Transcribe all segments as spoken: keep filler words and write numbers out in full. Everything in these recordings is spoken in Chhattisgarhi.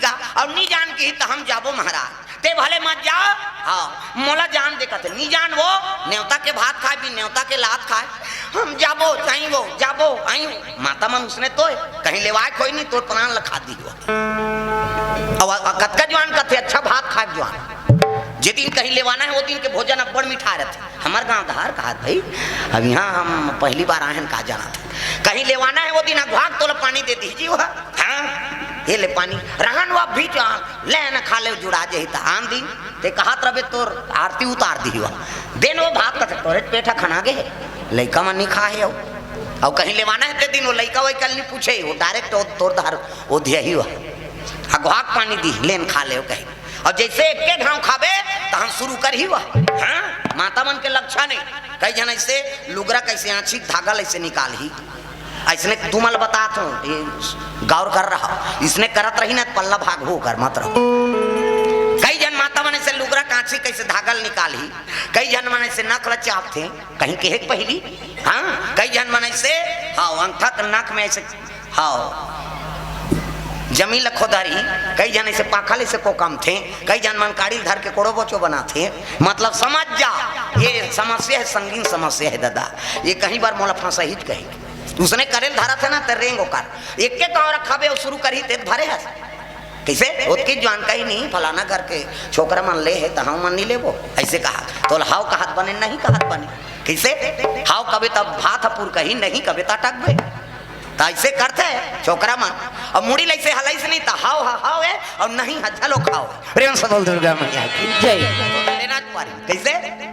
अउ नी जान किही त हम जाबो महाराज, ते भले मत जा। हाँ, मोला जान दे कथे, नी जान वो, नेवता के भात खाय, बिन नेवता के लात खाय। हम जाबो, जाइबो, जाबो, आइबो। माता मन उसने तोय, कहीं लेवाय कोई नी, तोर प्राण ल खा दिही वो। अउ कतका जुवान कथे, अच्छा भात खाय जुवान। जे दिन कहीं लेवाना हे, वो दिन के भोजन अब्बड़ मिठाय रथे। हमर गांव धार कहात भाई, अब इहाँ हम पहली बार आए हन, का जानत हन। कहीं लेवाना हे, वो दिन अघवाक तोला पानी दे दिही जी वो। हाँ, ये ले पानी। रहन वो अभी जा, ले न खा ले, जुड़ा जही त आन दिन। ते कहत रबे तोर आरती उतार दिही वो। देन वो भात कथे, तोरे पेट ह खना गे हे। लइका मन नी खाय हे अउ। अउ कहीं लेवाना हे ते दिन वो लइका वइका ल नी पूछे, वो direct वो तोर धार वो दिही वो। अघवाक पानी दिही, लेन खा ले वो कही। अउ जइसे एके घांव खाबे, तहन शुरू करही वो। हाँ, माता मन के लक्षण हे। कई झन अइसे लुगरा कइसे आँछी धागा ल अइसे निकालही। अइसने तुमन ल बतात हंव, ये गौर कर रहा। इसने करत रही ना, पल्ला भागहू ओकर, मत रहो। कई झन माता मन अइसे लुगरा कांची कइसे धागा ल निकालही, कई झन मन अइसे नख ल चापथे, कहीं केहे के पहिली। हाँ, कई झन मन अइसे, हाँ, अंगठा के नख में अइसे, हाँ, जमीन ल खोदही, कई झन अइसे पाखा ल अइसे कोकमथे, कई झन मन काड़ी ल धर के कोड़ो बोचो बनाथे। मतलब समझ जा, ये समस्या हे, संगीन समस्या हे ददा। ये कहीं बार मोला फंसही च कही। उसने करे ल धरत हे ना, त रेंग ओकर। एके कौंरा खाबे अउ शुरू करही, ते भरे हस। कइसे? ओतकी जुवान कही, "नहीं, फलाना घर के छोकरा मन ले हे, त हमन नी लेबो।" अइसे कहा। तोला हव कहत बने, नहीं कहत बने। कइसे? हव कबे त भात ह पुरकही, नहीं कबे त अटकबे। त अइसे करथे छोकरा मन। अउ मुड़ी ल अइसे हलाइस नहीं, त हव ह हव हे, अउ नहीं ह झलो खाव। प्रेम से बोल दुर्गा मैया की। जय। लेना च पारी। कइसे?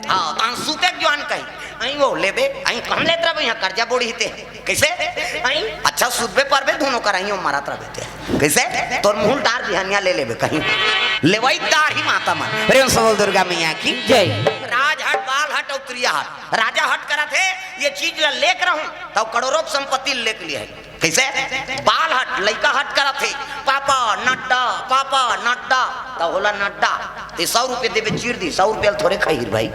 हाँ, तहन सुते के जुवान कही। अहीं वो लेबे, अहीं कम लेत रबे, इहाँ कर्जा बोड़ी ते। कइसे? अहीं? अच्छा सुतबे परबे, दूनों कर अहीं वो मरत रबे ते। कइसे? तोर मुहूँ ल डार बिहनिया ले लेबे कहीं। लेवई डारही माता मन। प्रेम से बोल दुर्गा मैया की। जय। राजहट, बालहट अउ त्रियाहट। राजा हट करत हे, ये चीज ल लेके रहूं, तब करोड़ों के संपत्ति लेके लिहे। कइसे? बालहट, लइका हट करत हे, "पापा, नड्डा, पापा, नड्डा।" त होला नड्डा। ते सौ रुपये देबे, चीर दी, सौ रुपये ल थोरे खाही भाई,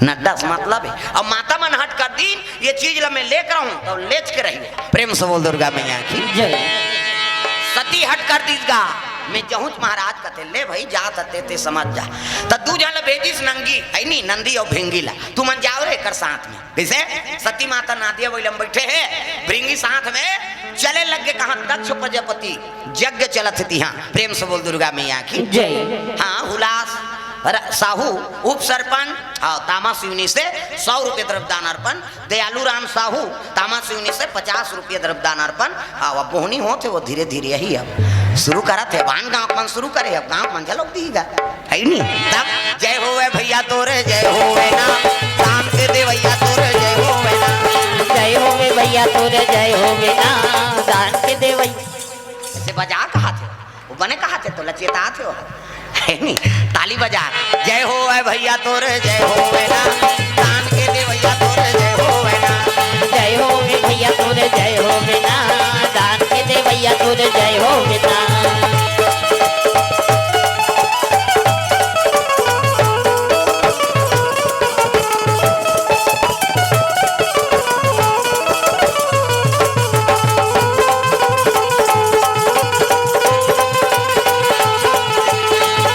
नड्डा से मतलब हे। अब माता मन हट कर दीन, "ये चीज ल मैं लेके रहूं," त लेच के रही। प्रेम से बोल दुर्गा मैया की। जय। सती हट कर दीस गा, "मैं जहूंच महाराज," कथे, "ले भाई, जात हते ते समझ जा।" त दू झन ल भेजिस नंगी, हे नी, नंदी अउ भिंगी ला, "तुमन जाव रे एकर साथ में।" कइसे? सती माता नादिया बइला म बइठे हे, भृंगी साथ में चले लग गे, कहाँ दक्ष प्रजापति यज्ञ चलत हे तिहाँ। प्रेम से बोल दुर्गा मैया की। जय। हाँ, हुलास र-, साहू उप सरपंच, हाँ, तामा सिवनी से सौ रुपये द्रव्यदान अर्पण, दयालु राम साहू तामा सिवनी से पचास रुपये द्रव्यदान अर्पण, हाँ, अब बोहनी होत हे, वो धीरे धीरे यही अब शुरू करत हे, बान गाँव मन शुरू करे, अब गाँव मन घलोक दीगा। हे नी? तब जय होवे भैया तोरे, जय होवे ना, दान के देवैया तोरे, जय होवे ना। जय होवे भैया तोरे, जय होवे ना, दान के देवैया। से बजा कहाथे, वो बने कहाथे, तोला चेताथे वो। हे नी? ताली बजा। जय होवे भैया तोरे, जय होवे ना, दान के देवैया तोरे, जय होवे ना। जय होवे भैया तोरे, जय होवे ना, दान के देवैया तोरे, जय होवे ना।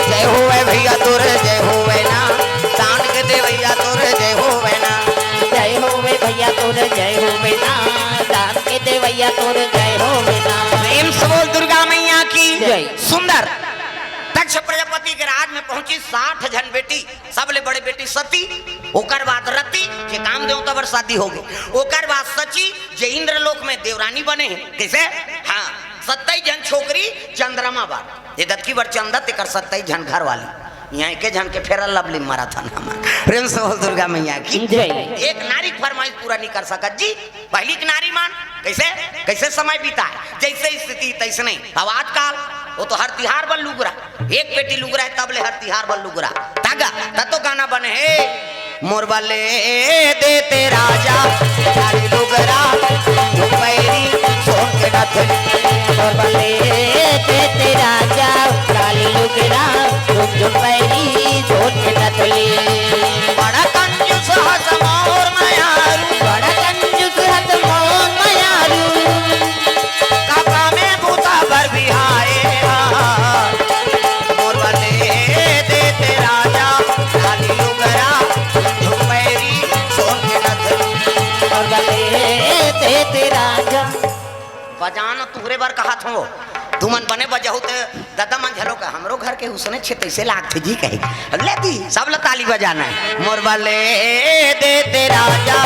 जय होवे भैया तोरे, जय होवे ना, दान के देवैया तोरे, जय होवे ना। जय होवे भैया तोरे, जय होवे ना, दान के देवैया तोरे, जय होवे ना। प्रेम से बोल दुर्गा मैया की। जय। सुंदर। दक्ष प्रजापति के राज में पहुंची, साठ झन बेटी, सबले बड़े बेटी सती, ओकर बाद रति, जे काम देवता बर शादी होगे, ओकर बाद सची, जे इंद्रलोक में देवरानी बने हे। कइसे? हाँ, सत्ताईस झन छोकरी चंद्रमा बर, जे दतकी बर चंदा, तेकर सत्ताईस झन घर वाली। इहाँ एके झन के Fair Lovely मारत हन हमन। प्रेम से बोल दुर्गा मैया की। जय। एक नारी के फरमाइश पूरा नहीं कर सकत जी। पहिली के नारी मन कइसे, कइसे समय बिताय, जइसे स्थिति तइसने। अब आजकल वो तो हर तिहार बर लुगरा, एक पेटी लुगरा हे तब ले हर तिहार बर लुगरा। तगा, त तो गाना बने हे, मोर बर ले देते राजा काली लुगरा, झुम पैरी सोन के नथनी। मोर बर ले देते राजा काली लुगरा, झुम झुम पैरी सोन के नथनी। बड़ा कंजूस हस मोर मयारू, बड़ा कंजूस हस मोर मयारू। काका में बूता बर बिहाए हा। जान तुहरे बर कहत हो, तुमन बने बजाहू त ददा मन झलो का, हमरो घर के उसने छे तैसे लागथे जी कहे। अब ले दी, सब ला ताली बजाना है। मोर बर ले दे ते राजा,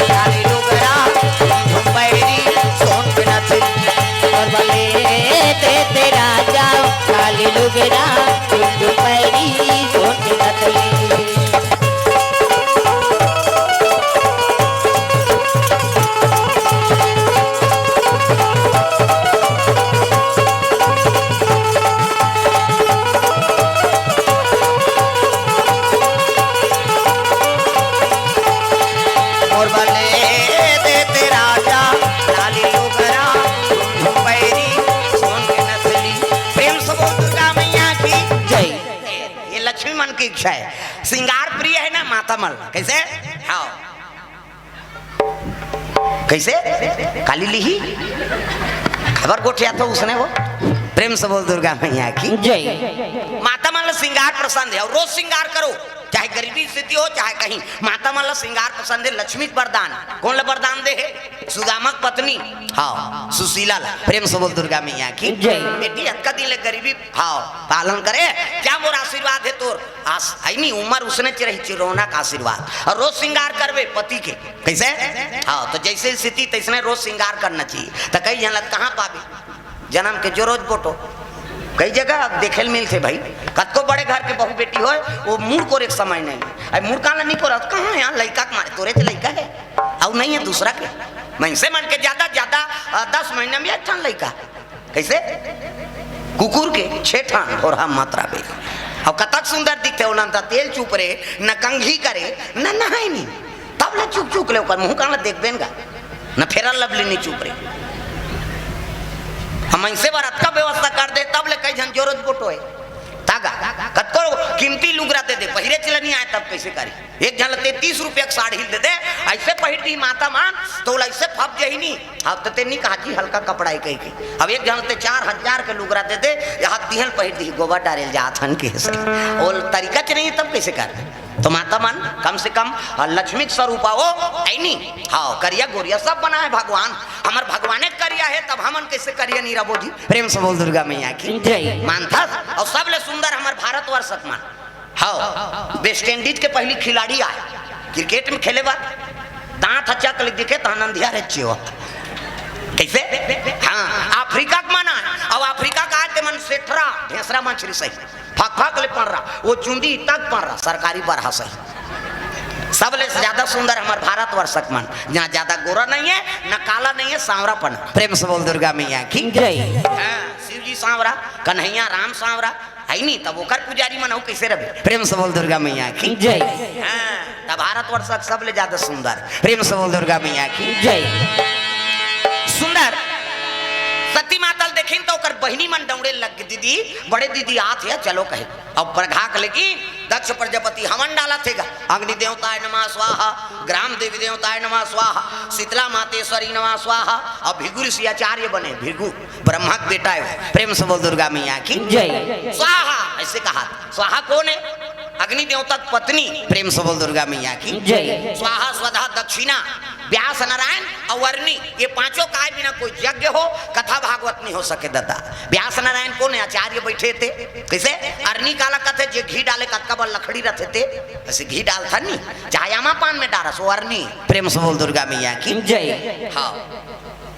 काली लुगरा, झुम पैरी, सोन के नथुली। मोर बर ले दे ते राजा, काली लुगरा, झुम पैरी, सोन के नथुली। मोर बले दे ते राजा, लाली लुगरा, झुम पैरी, सोन के नथली। प्रेम से बोल दुर्गा मैया की जय। ये लक्ष्मी मन की इच्छा है, श्रृंगार प्रिय है ना माता मन। कैसे? हाँ। कैसे? काली लिही? खबर गोठिया तो उसने वो। प्रेम से बोल दुर्गा मैया की जय। माता मन ला श्रृंगार पसंद है और रोज श्रृंगार करो, चाहे गरीबी स्थिति हो चाहे कहीं। माता मन ला श्रृंगार पसंद है, लक्ष्मी के वरदान। कौन ला वरदान दे है? सुदामा के पत्नी, हाँ, सुशीला ला। प्रेम से बोल दुर्गा मैया की जय। बेटी अतका दिन ले गरीबी, हाँ, पालन करे, क्या मोर आशीर्वाद है तोर? आस-, है नी, उम्र उसने च रही, चिरौना का आशीर्वाद। और रोज श्रृंगार करबे पति के। कैसे? हाँ, तो जैसे स्थिति तैसने रोज श्रृंगार करना चाहिए। तो कई झन ला कहाँ पाबे? जन्म के जो रोज बोटो। कई जगह अब देखे ल मिलथे भाई, कतको बड़े घर के बहू बेटी होय, वो मुड़ कोरे के समय नहीं। अब मुड़ काला नहीं कोरत, कहाँ यहाँ लइका के मारे, तोरे च लइका है, अउ नहीं है दूसरा के। मनसे मन के ज्यादा ज्यादा, अ, दस महीना में एक ठन लइका। कैसे? कुकुर के छे ठान और हम मात्रा बे। अब कतक सुंदर दिखते हो, ना त तेल चुप रे, न कंघी करे, न नहाए नी। तब ले चुक चुक ले ओकर मुंह कान देखबे न गा। न फेरन लवली नी चुप रे। हम ऐसे बार अतका व्यवस्था कर दे, तब ले कई झन जोरत बोटो है। तागा, कतको कीमती लुगरा दे दे, पहिरे चले नहीं आए तब कैसे करी? एक झन ल ते तीस रुपया के साड़ी दे दे, ऐसे पहिर दी माता मान, तो ओला ऐसे फप जही नी। अब तो ते नी कहा कि हल्का कपड़ा है कही के। अब एक झन ल ते चार हजार के लुगरा दे दे, यहाँ दिहल पहिर दी, गोबर डारे ल जात हन के से। ओल तरीका च नहीं, तब कैसे कर? तो माता मन, कम से कम, अ, लक्ष्मी के स्वरूप आओ, ऐ नी? हाँ, करिया गोरिया सब बनाए भगवान। हमर भगवाने करिया है, तब हमन कैसे करिया नहीं रबो जी? प्रेम से बोल दुर्गा मैया की जय। मानथस, और सबले सुंदर हमर भारतवर्ष मन। हाँ, वेस्ट इंडीज के पहली खिलाड़ी आए, क्रिकेट में खेले बर, दांत हच्चा के दिखे, तहन अंधिया रे चियो। कैसे? हाँ, अफ्रीका के मन आए, अब अफ्रीका का आए ते मन सेठरा, ढेसरा मछली सही, फक फक ले पड़ रहा, वो चुंदी तक पड़ रहा, सरकारी बरहा सही। सबले ज्यादा सुंदर हमर भारतवर्ष के मन, जहाँ ज्यादा गोरा नहीं है, न काला नहीं है, सांवरापन। प्रेम से बोल दुर्गा मैया की जय। हाँ, शिव जी सांवरा, कन्हैया राम सांवरा, है नी, तब ओकर पुजारी मन अउ कैसे रहे? प्रेम से बोल दुर्गा मैया की जय। हाँ, तब भारतवर्ष के सबले ज्यादा सुंदर। प्रेम से बोल दुर्गा मैया की जय। सुंदर सती माता ल देखिन तो ओकर बहिनी मन दौड़े लग गे, "दीदी, बड़े दीदी आत हे, चलो," कहे। अब प्रघा के लगी दक्ष प्रजापति हवन डालत हे गा, "अग्नि देवताय नमः स्वाहा, ग्राम देवी देवताय नमः स्वाहा, शीतला मातेश्वरी नमः स्वाहा।" अब भृगु ऋषि आचार्य बने, भृगु ब्रह्मा के बेटा है वो। प्रेम से बोल दुर्गा मैया की जय। स्वाहा, ऐसे कहा। स्वाहा कौन है? अग्नि देवता की पत्नी। प्रेम से बोल दुर्गा मैया की जय। स्वाहा, स्वधा, दक्षिणा, व्यास, नारायण और अरनी, ये पांचों काय बिना कोई यज्ञ हो, कथा भागवत नहीं हो सके दादा। व्यास नारायण कौन है? आचार्य बैठे थे। कैसे? अरनी काला कथे, जे घी डाले कतका बड़ लकड़ी रथे थे, ऐसे घी डालथा नहीं, चाहे आमा पान में डारस, वो अरनी। प्रेम से बोल दुर्गा मैया की जय। हाँ।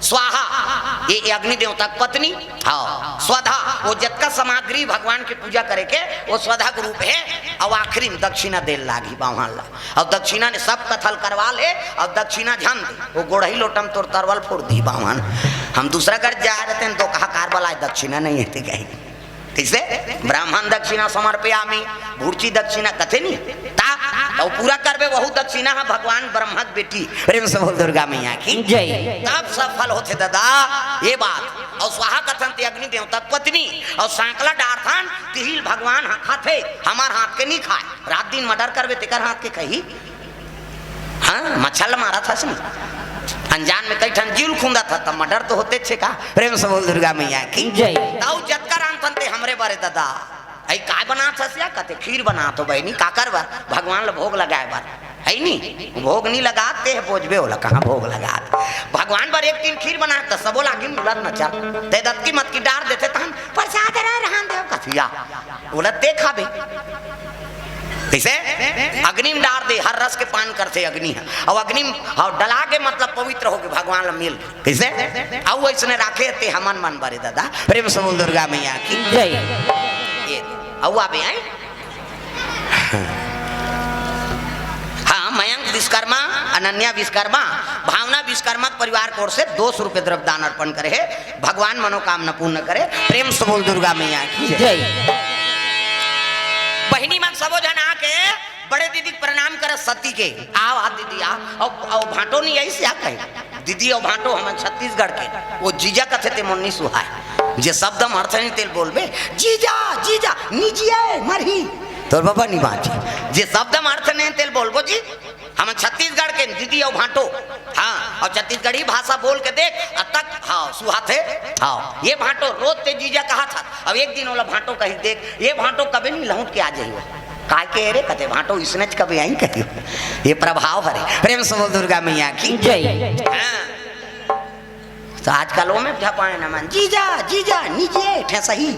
स्वाहा, ये, ये अग्नि देवता के पत्नी। हाँ, स्वधा, वो जतका सामग्री भगवान के पूजा करे के, वो स्वधा के रूप है। और आखिरी में दक्षिणा देल लागी बावहान ला। और दक्षिणा ने सब कथल करवा ले, और दक्षिणा झन दे, वो गोड़ही लोटम तोर तरवल फोड़ दी बावहान। हम दूसरा घर जा रहे थे, दो कहा कार वाला है, दक्षिणा नहीं है, ठीक है। कैसे? ब्राह्मण दक्षिणा समर्पयामि, भूर्ची दक्षिणा कथे नहीं। ता, तो पूरा करबे, वहू दक्षिणा है भगवान ब्रह्मा के बेटी। प्रेम से बोल दुर्गा मैया की जय। तब सफल होथे दादा ये बात। और स्वाहा कथन ते अग्नि देवता के पत्नी, और सांकला डारथन तिहिल भगवान हा खाथे, हमार हाथ के नहीं खाए। रात दिन मर्डर करबे तेकर हाथ के खही। हाँ, मच्छर ल मारत हस नहीं। अनजान में कई ठन जीव ल खूंदत हस, तब मर्डर तो होते छे का। प्रेम से बोल दुर्गा मैया की जय। ताऊ जतका रांधथन ते हमरे बारे दादा। अई काय बनात हस या? कथे खीर बनात हो बहिनी, काकर बर? भगवान ल भोग लगाए बर। अइ नी, भोग नी लगात, ते बोजबे ओला, कहाँ भोग लगात। भगवान बर एक टीन खीर बनात, त सबो लागिन उलत न चल। ते दतकी मतकी डार देथे, तहन प्रसाद रे रहन देव कथिया। ओला ते खाबे। कइसे? अग्नि म डार दे, हर रस के पान करथे अग्नि ह। अउ अग्नि म, हाँ, डला के मतलब पवित्र होगे, भगवान ल मिल। कइसे? अउ अइसने राखे ते हमन मन बरे दादा। प्रेम से बोल दुर्गा मैया की। जय। ये, अउ आबे आए। हाँ, मयंक विश्वकर्मा, अनन्या विश्वकर्मा, भावना विश्वकर्मा के परिवार की ओर से दो सौ रुपये द्रव्य दान अर्पण करे हे। भगवान मनोकामना पूर्ण करे। प्रेम से बोल दुर्गा मैया की जय। जय। बहिनी मन सबो झन आके बड़े दीदी के प्रणाम करे सती के। आओ, आ दीदी, आ। अउ, अउ भांटो नहीं आई से आ कहे। दीदी अउ भांटो हमन छत्तीसगढ़ के। वो जीजा कथे ते मोर नी सुहाय। जे शब्द म अर्थ नहीं तेल बोलबे। जीजा, जीजा, निजिए, मरही। तोर बाबा नी बाँची। जे शब्द म अर्थ नहीं तेल बोलबो जी। हमन छत्तीसगढ़ के दीदी अउ भांटो। हाँ, अउ छत्तीसगढ़ी भाषा बोल के देख, अब तक, हाँ, सुहाथे। हाँ, ये भांटो रोज ते जीजा कहा था। अब एक दिन ओला भांटो कही देख, ये भांटो कभी नहीं लहुट के आ जाइयो। काय के रे कथे भांटो इसने च कभी आई कही। ये प्रभाव हरे। प्रेम से बोल दुर्गा मैया की। जय। हाँ। तो आजकल वो में झपाए न मन, जीजा, जीजा, निजिए, ठे सही।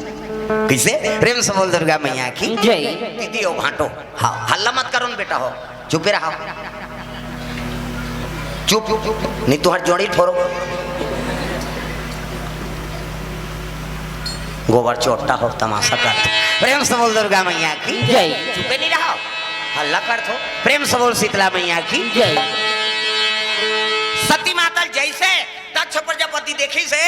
कइसे? प्रेम से बोल दुर्गा मैया की। जय। दीदी हो भांटो। हाँ, हल्ला मत करो न बेटा हो। चुपे रहो। चुप, चुप, चुप। नहीं तो हर जोड़ी ठोरो। गोबर चोट्टा हो, तमाशा कर। प्रेम से बोल दुर्गा मैया की। जय। चुपे नहीं रहो। हल्ला कर थो। प्रेम से बोल शीतला मैया की। जय। सती माता जैसे दक्ष प्रजापति देखिसे,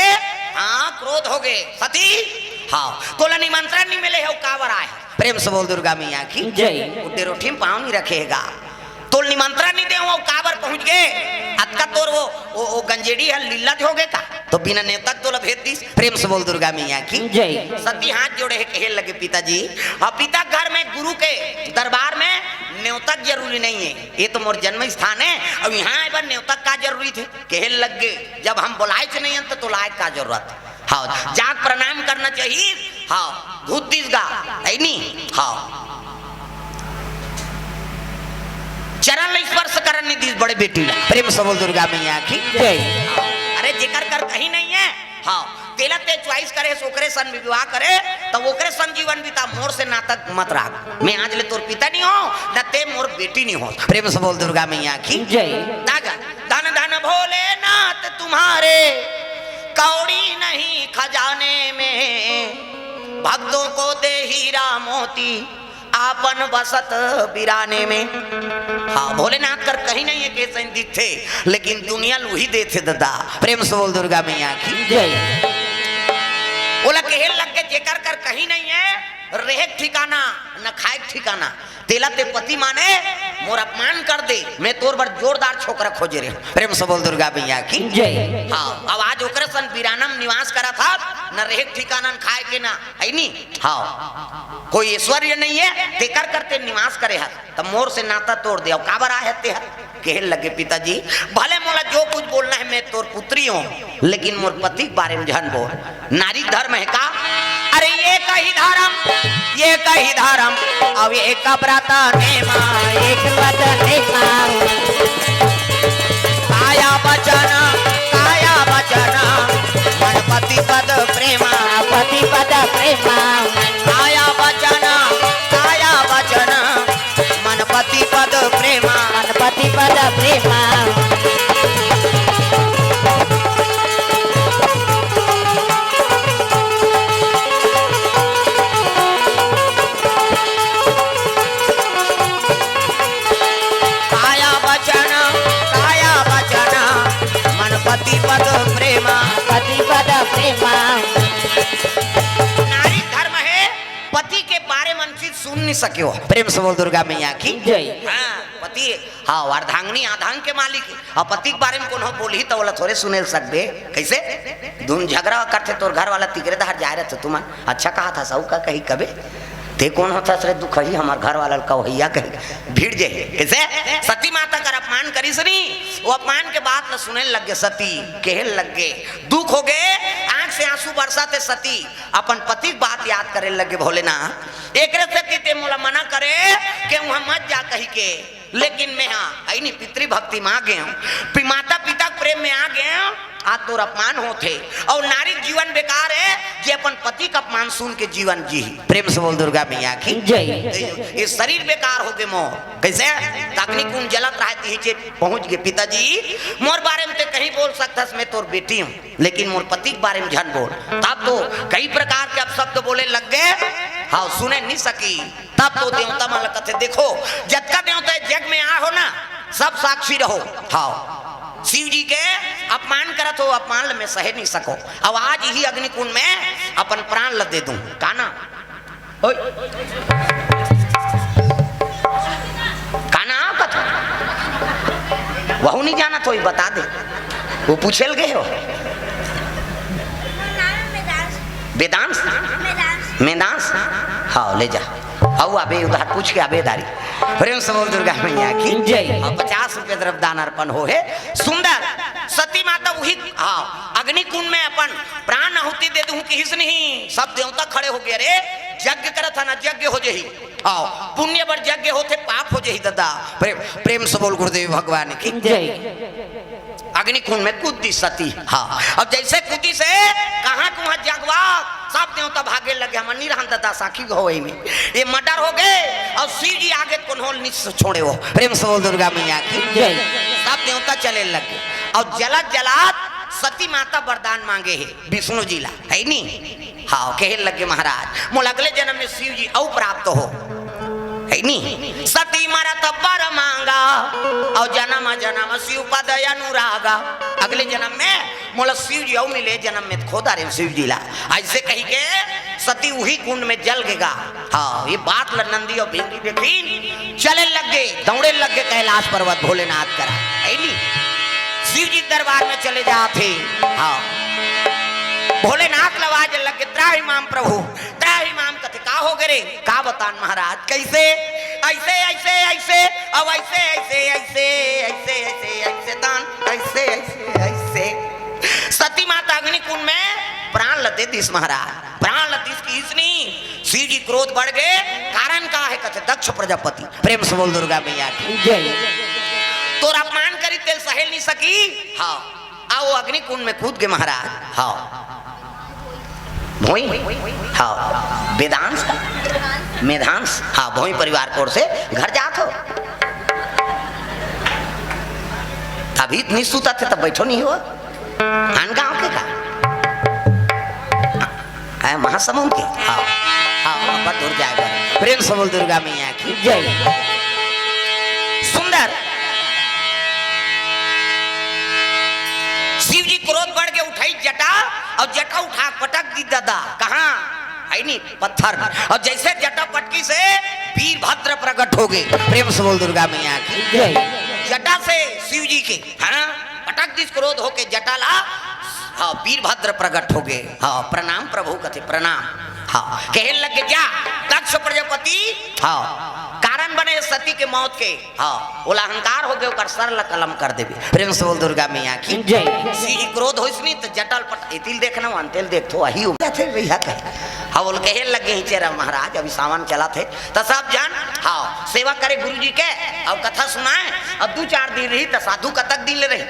हाँ, क्रोध होगे। सती, हाँ, तोला निमंत्रण नहीं मिले हे, काबर आए हे? प्रेम से बोल दुर्गा मैया की। जय। उड्डे रोटी में पाँव नहीं रखेगा। तोल निमंत्रण नहीं दे, वो काबर पहुंच गे? अतका तोर वो, वो, वो गंजेड़ी हे, लीला होगे का? तो बिना नेवता के तोला भेज दिस। प्रेम से बोल दुर्गा मैया की। जय। सती हाथ जोड़े हे, कहे लगे, पिताजी, अब पिता घर में गुरु के दरबार में नेवता के जरूरी नहीं हे। ये तो मोर जन्म स्थान हे, अब यहाँ आए बर नेवता का जरूरी थे? कहे लग गे, जब हम बोलाए च नहीं हन, तो, तो लाए का जरूरत? हाँ, जाके प्रणाम करना चाहिए। हाँ, घुस दिस गा, है नी? हाँ, चरण ला स्पर्श करन नहीं दिस बड़े बेटी ला। प्रेम से बोल दुर्गा मैया की। जय। अरे, जेकर कर कहीं नहीं हे, हाँ, तेला ते choice करे, ओकरे सन विवाह करे, तब ओकरे सन जीवन बिता, मोर से नाता मत राख। मैं आज ले तोर पिता नहीं हो, न ते मोर बेटी नहीं हो। प्रेम से बोल दुर्गा मैया की। जय। दादा, धन धन भोलेनाथ तुम्हारे, कौड़ी नहीं खजाने में, भक्तों को दे हीरा मोती, आपन बसत बिराने में। हाँ, भोलेनाथ कर कहीं नहीं हे, कइसे दिखथे, लेकिन दुनिया ल उही देथे दादा। प्रेम से बोल दुर्गा मैया की। जय। ओला कहे लग गे, जेकर कर कहीं नहीं हे, रहे के ठिकाना, न खाए के ठिकाना, तेला ते पति माने, मोर अपमान कर दे, मैं तोर बर जोरदार छोकरा खोजे रहे। प्रेम से बोल दुर्गा मैया की। जय। हाँ, अब आज ओकरे सन बिराना म निवास करत हस, न रहे के ठिकाना, न खाए के, ना, है नी? हाँ, कोई ऐश्वर्य नहीं हे, तेकर करते निवास करे हस, त मोर से नाता तोड़ दे। अब काबर आए हस ते हर? कहे लगे, पिताजी, भले मोला जो कुछ बोलना हे, मैं तोर पुत्री हो, लेकिन मोर पति के बारे में झन बोल। नारी धर्म हे का? अरे एक ही धर्म, एक ही धर्म, अब एक व्रत नेमा, एक व्रत नेमा। काया वचन, काया वचन, मन पति पद प्रेमा। पति पद प्रेमा। काया वचन, काया वचन, मन पति पद प्रेमा। मन पति पद प्रेमा। काया वचन, काया वचन, मन पति पद प्रेमा। पति पद प्रेमा। नारी धर्म हे, पति के बारे मन चीज सुन नहीं सके हो। प्रेम से बोल दुर्गा मैया की। जय। हाँ, पति, हाँ, अर्धांगिनी आधांग के मालिक हे। अब पति के बारे में कोनो बोलही त ओला थोरे सुने ल सकबे। कइसे? धुन झगरा करथे तोर घर वाला, तिकरे दहर जाए रथे तुमन। अच्छा कहा था, साहू का कही कबे? ते कोन होथस रे दुखही, हमर घर वाला ल कवहैया कही। भिड़ जाही। कइसे? सती माता कर अपमान करिस नी, वो अपमान के बात ल सुने लग गे सती, कहे लग गे, दुख होगे, आंख से आंसू बरसाथे सती, अपन पति के बात याद करे लग गे, भोलेनाथ, एकरे सेती ते मोला मना करे के उहाँ मत जा कही के। लेकिन मैं हा, है नी, पितृभक्ति में आ गए हूँ, पि-, माता पिता के प्रेम में आ गए हूँ। आज तोर अपमान होथे, और नारी के जीवन बेकार है जे अपन पति का अपमान सुन के जीवन जी। प्रेम से बोल दुर्गा मैया की जय। ये शरीर बेकार हो गए मोर। कैसे? अग्नि कुंड जलत रहे, तिही चे पहुंच गए, पिताजी मोर बारे में ते कहीं बोल सकथस, मैं तोर बेटी हूँ, लेकिन मोर पति के बारे में झन बोल। तब तो कई प्रकार के अपशब्द बोले लग गए। हाँ, सुने नहीं सकी। तब तो देवता मन ल कथे, देखो, जतका देवता जग में आ हो ना, सब साक्षी रहो। हाँ, शिव जी के अपमान करत हो, अपमान ल मैं सहे नहीं सको। अब आज ही अग्नि कुंड में अपन प्राण ल दे दूं, का ना? ओए, का ना कथा? वहू नहीं जाना तो बता दे, वो पूछे ल गए हो। वेदांश? मेदांश? हाँ, ले जा। आओ, अबे उधार पूछ के अबे दारी। प्रेम से बोल दुर्गा मैया की जय। हाँ, पचास रुपये द्रव्य दान अर्पण हो है। सुंदर सती माता वही, हाँ, अग्नि कुंड में अपन प्राण आहुति दे दूं किहिस नहीं। सब देवता खड़े हो गए, अरे यज्ञ करत है ना, यज्ञ हो जही। आओ, पुण्य बर यज्ञ होथे, पाप हो जही दादा। प्रेम, प्रेम से बोल गुरुदेव भगवान की जय। अग्नि कुंड में कूद दी सती। हाँ, अब जैसे कूदी से कहाँ कुहाँ जगवा, सब देवता भागे लगे, हम नहीं रहन दादा, साखी हो वही में ये मर्डर हो गए। और शिव जी आगे कोनो नहीं छोड़े हो। प्रेम से बोल दुर्गा मैया की जय। सब देवता चले लगे और जलत जलत सती माता वरदान मांगे है विष्णु जी ला, है नी? हाँ, कहे लगे महाराज, मोला अगले जन्म में शिव जी अउ प्राप्त हो, है नी? सती मरत बर मांगा, और जन्म जन्म शिव पद अनुरागा। अगले जन्म में मोला शिव जी अउ मिले, जन्म में खोदा रे शिव जी ला। ऐसे कही के सती उही कुंड में जल गेगा। हाँ, ये बात ल नंदी और भिंगी देखिन, चले लग गए, दौड़े लग गए कैलाश पर्वत भोलेनाथ करा, है नी? शिव जी दरबार में चले जाते। हाँ, भोलेनाथ ल आवाज लग गए, त्राहि माम प्रभु, त्राहि माम। कथे का हो गए रे? का बतान महाराज, कैसे? ऐसे, ऐसे, ऐसे, अब ऐसे, ऐसे, ऐसे, ऐसे, ऐसे, ऐसे दान, ऐसे, ऐसे, ऐसे। सती माता अग्नि कुंड में प्राण ल दे दिस महाराज, प्राण ल दिस किहिस नहीं। शिव जी क्रोध बढ़ गए। कारण का है? कथे दक्ष प्रजापति। प्रेम से बोल दुर्गा मैया की जय। तोर अपमान करी तेल सहेल नहीं सकी। हाँ, आओ अग्नि कुंड में कूद गए महाराज। हाँ, भोई, हाँ, वेदांश का, मेधांश, हाँ, भोई परिवार कोर से घर जात हो। अभी इतनी सूता थे तब बैठो नहीं हो। आन गांव के का? है महासमुंद के? हाँ, हाँ, अब दूर जाए बर। प्रेम से बोल दुर्गा मैया की जय। सुंदर शिव जी क्रोध बढ़ के उठाई जटा, और जटा उठा पटक दी दादा। कहाँ? है नी, पत्थर में। और जैसे जटा पटकी से वीरभद्र प्रकट हो गए। प्रेम से बोल दुर्गा मैया की जय। जटा से शिव जी के, है ना, पटक दिस क्रोध होके जटा ला। हाँ, वीरभद्र प्रकट हो गए। हाँ, प्रणाम प्रभु कथे प्रणाम। हाँ, कहे लगे जा दक्ष प्रजापति। हाँ, कारण बने सती के मौत के। हाँ, ओला अहंकार हो गए, ओकर सर ला कलम कर देबे। प्रेम से बोल दुर्गा मैया की जय। शिव जी क्रोध होइस नी त जटा ल पट, एतिल देखना, वंतिल देख तो वही उम्र थे भैया कहे। हाँ, बोल कहे लगे ही चेरा महाराज, अभी सावन चला थे त सब जन, हाँ, सेवा करे गुरु जी के, अब कथा सुनाए, अब दू चार दिन रही त साधु कतक दिन ले रही।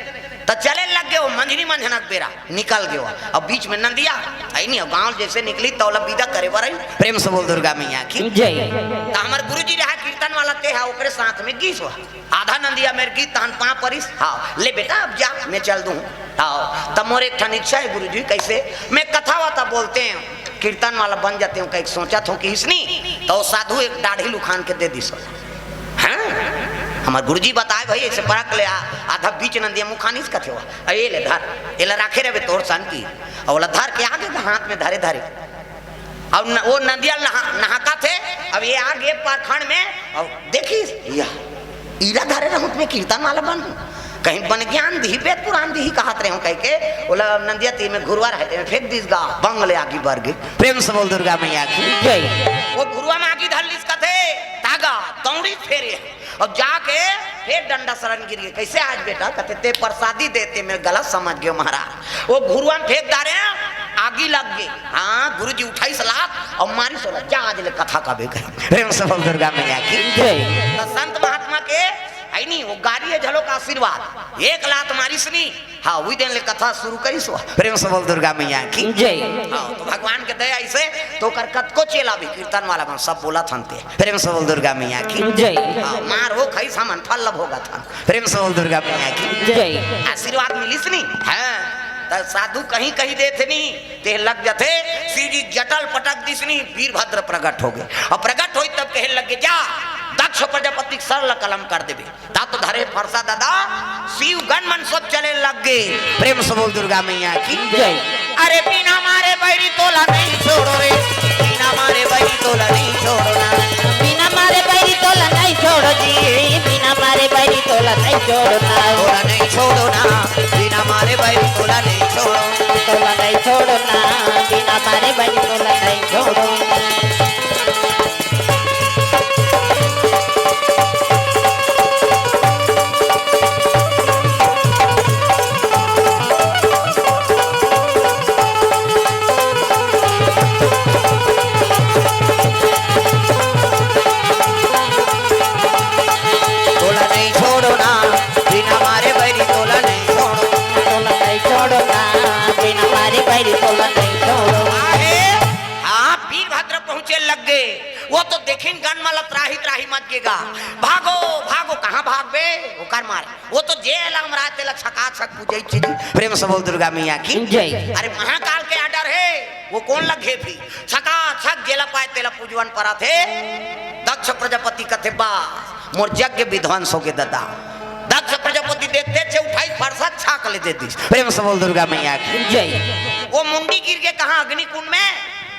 त चले लग गए वो मंझनी मंझनक बेरा, निकल गए वो। अब बीच में नंदिया, आई नहीं, गांव जैसे निकली तो ओला विदा करे बर आई। प्रेम से बोल दुर्गा मैया की जय। त हमर गुरुजी रहा कीर्तन वाला, ते हा ओकरे साथ में गीस हुआ। आधा नंदिया मेरे गीत तहन पाँव परिस। हाँ, ले बेटा अब जा, मैं चल दूँ। हाँ, तब मोर एक ठन इच्छा है गुरुजी, कैसे? मैं कथा वाता बोलते हैं, कीर्तन वाला बन जाते हूँ, कहीं सोचा था कि इसनी, तो साधु एक दाढ़ी लुखान के दे दिस। हाँ? हमार गुरुजी बताए भाई, ऐसे परख ले आ, आधा बीच नंदिया मुखानिस कथे हुआ। ए ले धर, एला राखे रहे तोर शांति। और ओला धर के आगे के हाथ में धरे धरे। और न, वो नंदिया नहा, नहाका थे, अब ये आगे पाखंड में, और देखिस, या, ईरा धरे रहूं तुम्हें कीर्तन वाला बन। कहीं बन ज्ञान दी, वेद पुराण दी कहत रहे हो कह के, ओला नंदिया ती में घुरवा रहे थे, फेंक दिस गा, बंग ले आगी बर गे। प्रेम से बोल दुर्गा मैया की जय। वो घुरवा में आगी धर लिस कथे, तागा, दौड़ी फेरे। अब जाके फिर डंडा शरण गिर गए। कैसे आज बेटा? कहते, "ते प्रसादी देते, मैं गलत समझ गयो महाराज।" वो घुरुआ में फेंक डारे, आगी लग गई। हाँ, गुरुजी उठाई सलाद और मारी सोला, "जा आज ले कथा का भी कही।" प्रेम से बोल दुर्गा मैया की जय। तो संत महात्मा के है नी, वो गारी हे झलोक आशीर्वाद। एक लात मारिस नी, हाँ, वही दिन ले कथा शुरू करिस। प्रेम से बोल दुर्गा मैया की। जय। हाँ, तो भगवान के दया ऐसे, तो ओकर कतको चेला भी कीर्तन वाला मन सब बोलत हन ते। प्रेम से बोल दुर्गा मैया की। जय। हाँ, मार हो खइस हमन फल ल भोगत हन। प्रेम से बोल दुर्गा मैया की। जय। आशीर्वाद मिलिस नी, हाँ, त साधु कहीं कहीं देथे नी, ते लग जथे। शिव जी जटा ल पटक दिस नी, वीरभद्र प्रकट हो गे। अउ प्रकट होइस तब कहे लग गे, जा दक्ष प्रजापति के सर ल कलम कर देबे। ता तो धरे फरसा दादा, शिव गण मन सब चले लग गे। प्रेम से बोल दुर्गा मैया की। जय। अरे बिना मारे बैरी तोला नहीं छोड़ो रे, बिना मारे बैरी तोला नहीं छोड़ो ना। बिना मारे बैरी तोला नहीं छोड़ो जी, बिना मारे बैरी तोला नहीं छोड़ो ना। तोला नहीं छोड़ो ना, बिना मारे बैरी तोला नहीं छोड़ो। तोला नहीं छोड़ो ना, बिना मारे बैरी तोला नहीं छोड़ो। तोला नहीं छोड़ो ना, बिना मारे बैरी तोला नहीं छोड़ो। तोला नहीं छोड़ो ना, बिना मारे बैरी तोला नहीं छोड़ो। आहे, हाँ, वीरभद्र पहुंचे लग गे। वो तो देखिन गन मला त्राही त्राही मच गे गा। भागो, भागो, कहाँ भागबे? ओकर मारे। वो तो जेला अमराय तेला छकाछक पूजई चीज। प्रेम से बोल दुर्गा मैया की। जय। अरे महाकाल के order हे, वो कोन ल घेफी? छकाछक जेला पाय तेला पूजवन परत हे। दक्ष प्रजापति कथे, बा, मोर यज्ञ विध्वंस हो गे ददा। दक्ष प्रजापति देखते छे उठाइस फरसा छाक ले दे दिस। प्रेम से बोल दुर्गा मैया की। जय। वो मुंडी गिर गे कहाँ? अग्नि कुंड में।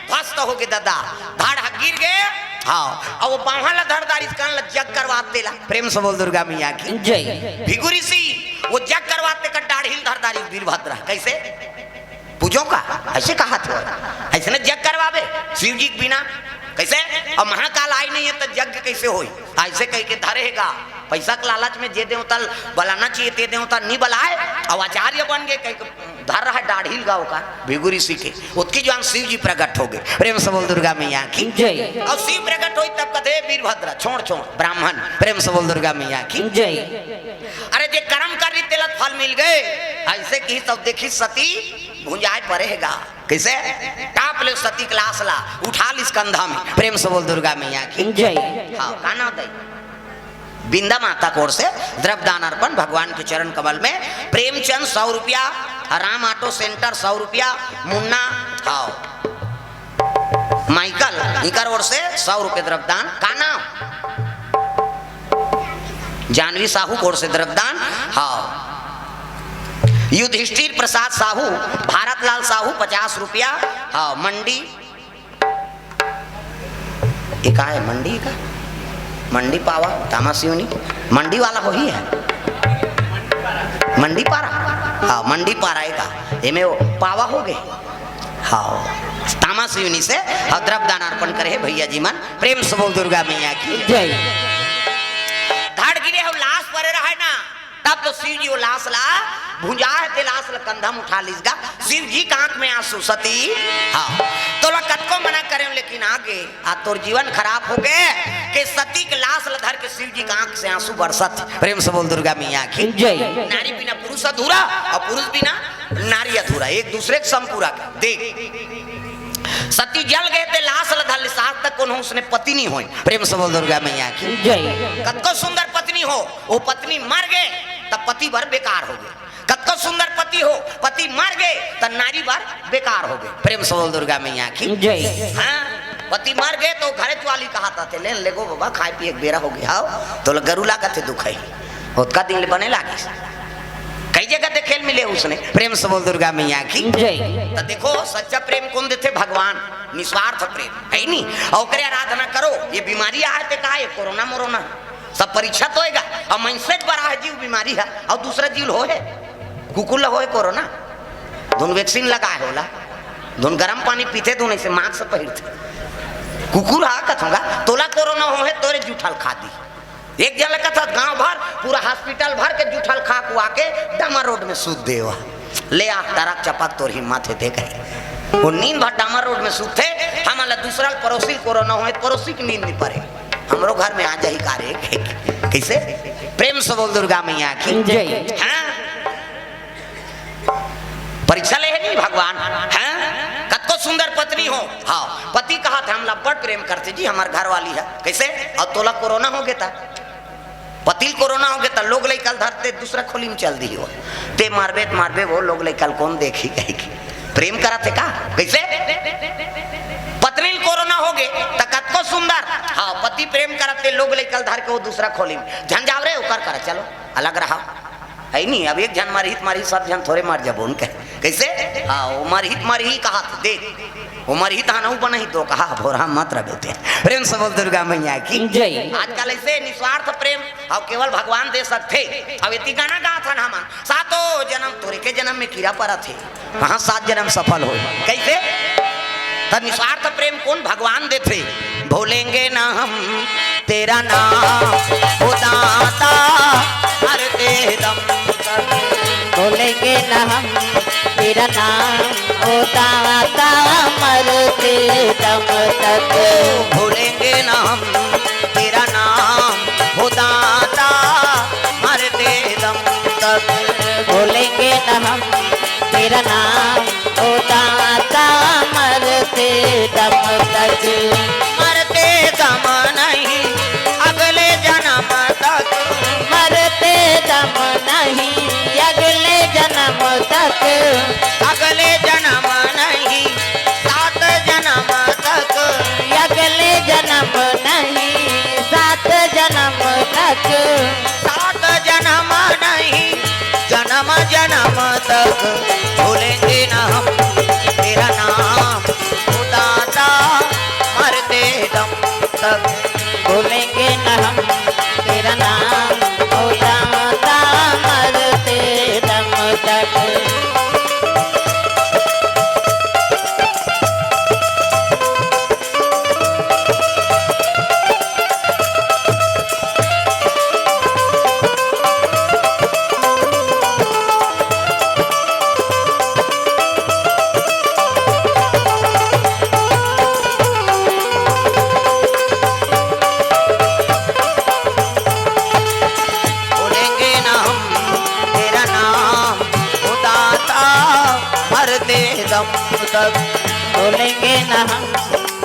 ध्वस्त हो गे ददा, धड़ ह गिर गे। हाँ, अउ वो बांहा ल धर डारिस, कान ल जग करवात तेला। प्रेम से बोल दुर्गा मैया की। जय। भृगु ऋषि वो जग करवात तेकर डाढ़ी ल धर डारिस वीरभद्र। कैसे? पूजो का? ऐसे कहा थे, ऐसे न जग करवाबे शिव जी के बिना। कैसे? अब महाकाल आय नहीं हे त यज्ञ कैसे होई? ऐसे कह के धरे हे गा। पैसा के लालच में जे देवता ल बलाना चाहिए ते देवता नहीं बलाय, अउ आचार्य बन गे कह के धर रहा डाढ़ी ल गा ओकर, भृगु ऋषि के। ओतकी जुवार शिव जी प्रकट हो गे। प्रेम से बोल दुर्गा मैया की। जय। अउ शिव प्रकट होइस तब कथे, वीरभद्र छोड़ छोड़ ब्राह्मण। प्रेम से बोल दुर्गा मैया की। जय। अरे जे करम करिस तेला फल मिल गे। ऐसे किहिस तब देखिस सती भुंजाय परे हे गा। कैसे? टाप ले सती के लाश ला, उठा लिस कंधा में। प्रेम से बोल दुर्गा मैया की। जय। हाँ, का नाम दे? बिंदा माता की ओर से द्रव्य दान अर्पण भगवान के चरण कमल में। प्रेमचंद सौ रुपया, राम ऑटो सेंटर सौ रुपया, मुन्ना, हाँ, माइकल, इकर ओर से सौ रुपये द्रव्य दान। का नाम? जानवी साहू की ओर से द्रव्य दान। हाँ, युधिष्ठिर प्रसाद साहू, भारत लाल साहू पचास रुपया। हाँ, मंडी, ये का हे? मंडी का? मंडी पावा, तामा सिवनी, मंडी वाला होही हे। मंडी पारा? हाँ, मंडी पारा हे का? एमे वो पावा हो गे। हाँ, तामा सिवनी से, हाँ, द्रव्य दान अर्पण करे हे भैया जी मन। प्रेम से बोल दुर्गा मैया की। जय। धड़ गिरे हो, लाश परे रहे ना, तब तो शिव जी वो लाश ला भुंजा हे, ते लाश ला कंधा में उठा लिस गा। शिव जी के आंख में आंसू, सती, हाँ, तोला कतको मना करे लेकिन आ गे, आ तोर जीवन खराब हो गे। के सती के लाश ला धर के शिव जी के आंख से आंसू बरसत। प्रेम से बोल दुर्गा मैया की। जय। नारी बिना पुरुष अधूरा अउ पुरुष बिना नारी अधूरा, एक दूसरे के संपूरक। देख, सती जल गे ते लाश ला धर लिस, आज तक कोनो उसने पति नहीं होय। प्रेम से बोल दुर्गा मैया की। जय। कतको सुंदर पत्नी हो, वो पत्नी मर गे त पति बर बेकार हो गे। कतको सुंदर पति हो, पति मर गे त नारी बर बेकार हो गे। प्रेम से बोल दुर्गा मैया की। जय। हाँ, पति मर गे तो घरे वाली कहा थे, ले लेगो बाबा, खाय पिये के बेरा हो गे, हाव, तोला गरू लागत हे दुखई। ओतका दिन ले बने लागिस। कई जगह देखे ल मिले उसने। प्रेम से बोल दुर्गा मैया की। जय। त देखो, सच्चा प्रेम कोन देथे? भगवान। निस्वार्थ प्रेम, हे नी? अउ ओकरे आराधना करो। ये बीमारी आहे ते का हे? कोरोना मोरोना। सब परीक्षा तो होय गा। अउ मनसे बर आहे जी वो बीमारी हे, अउ दूसरा जीव ल होय हे? कुकुर ल होय हे कोरोना? धुन vaccine लगाय हे ओला, धुन गरम पानी पीथे, धुन ऐसे mask पहिरथे। कुकुर हा कथों गा, तोला कोरोना होय हे, तोरे जूठा ल खा दी। एक झन ल कथस, गांव भर पूरा hospital भर के जूठा ल खा खुआ के डामर रोड में सूत दे हे। ले आ, टरक चपक तोर हिम्मत हे ते कहे। वो नींद भर डामर रोड में सूतथे, हमन ल दूसरा ल परोसी ल कोरोना होय, परोसी के नींद नहीं परे। हमरो घर में आ जाही का रे? कैसे? प्रेम से बोल दुर्गा मैया की। जय। हाँ? परीक्षा ले हे नहीं भगवान, हाँ? कतको सुंदर पत्नी हो, हाँ, पति कहत हे, "हम ला बड़ प्रेम करथे जी, हमर घर वाली हे।" कइसे? अउ तोला कोरोना होगे त, पति ल कोरोना होगे त, लोग लइका ल धरथे, दूसरा खोली में चल दिही हो। ते मारबे त मारबे, वो लोग लइका ल कोन देखही कहिके। प्रेम करत हे का? कइसे? पत्नी ल कोरोना होगे त कतको सुंदर, हाँ, पति प्रेम करत हे, लोग लइका ल धर के वो दूसरा खोली में, "झन जाव रे, ओकर करा, चलो, अलग रहा।" हे नहीं, अब एक झन मरही त मरही, सब झन थोरे मर जाबो उनके। कइसे? हाँ, वो मरही त मरही कहत, देख, वो मरही त हनऊ बनही तो कहा, "भोरहा मत रह बेटे।" प्रेम से बोल दुर्गा मैया की। जय। आजकल अइसे निस्वार्थ प्रेम अउ केवल भगवान दे सकथे। अउ एती गाना गात हन हमन, "सातो जनम तोरे के जनम में कीरा परत हे।" कहाँ सात जनम सफल हो? कइसे? त निस्वार्थ प्रेम कोन भगवान देथे? "भूलेंगे ना हम तेरा नाम, ओ दाता, मरते दम तक।" भूलेंगे ना हम तेरा नाम, ओ दाता, मरते दम तक। भूलेंगे ना हम तेरा नाम, ओ दाता, मरते दम तक। भूलेंगे ना हम तेरा नाम, ओ दाता, मरते दम तक। मरते दम नहीं, अगले जनम तक। मरते दम नहीं, अगले जनम तक। अगले जनम नहीं, सात जनम तक। अगले जनम नहीं, सात जनम तक। सात जनम नहीं, जनम जनम तक। भूलेंगे न हम तेरा नाम, ओ दाता, मरते दम तक। भूलेंगे न हम तेरा नाम, ओ दाता, मरते दम तक। भूलेंगे ना हम तेरा नाम, ओ दाता, मरते दम तक। भूलेंगे ना हम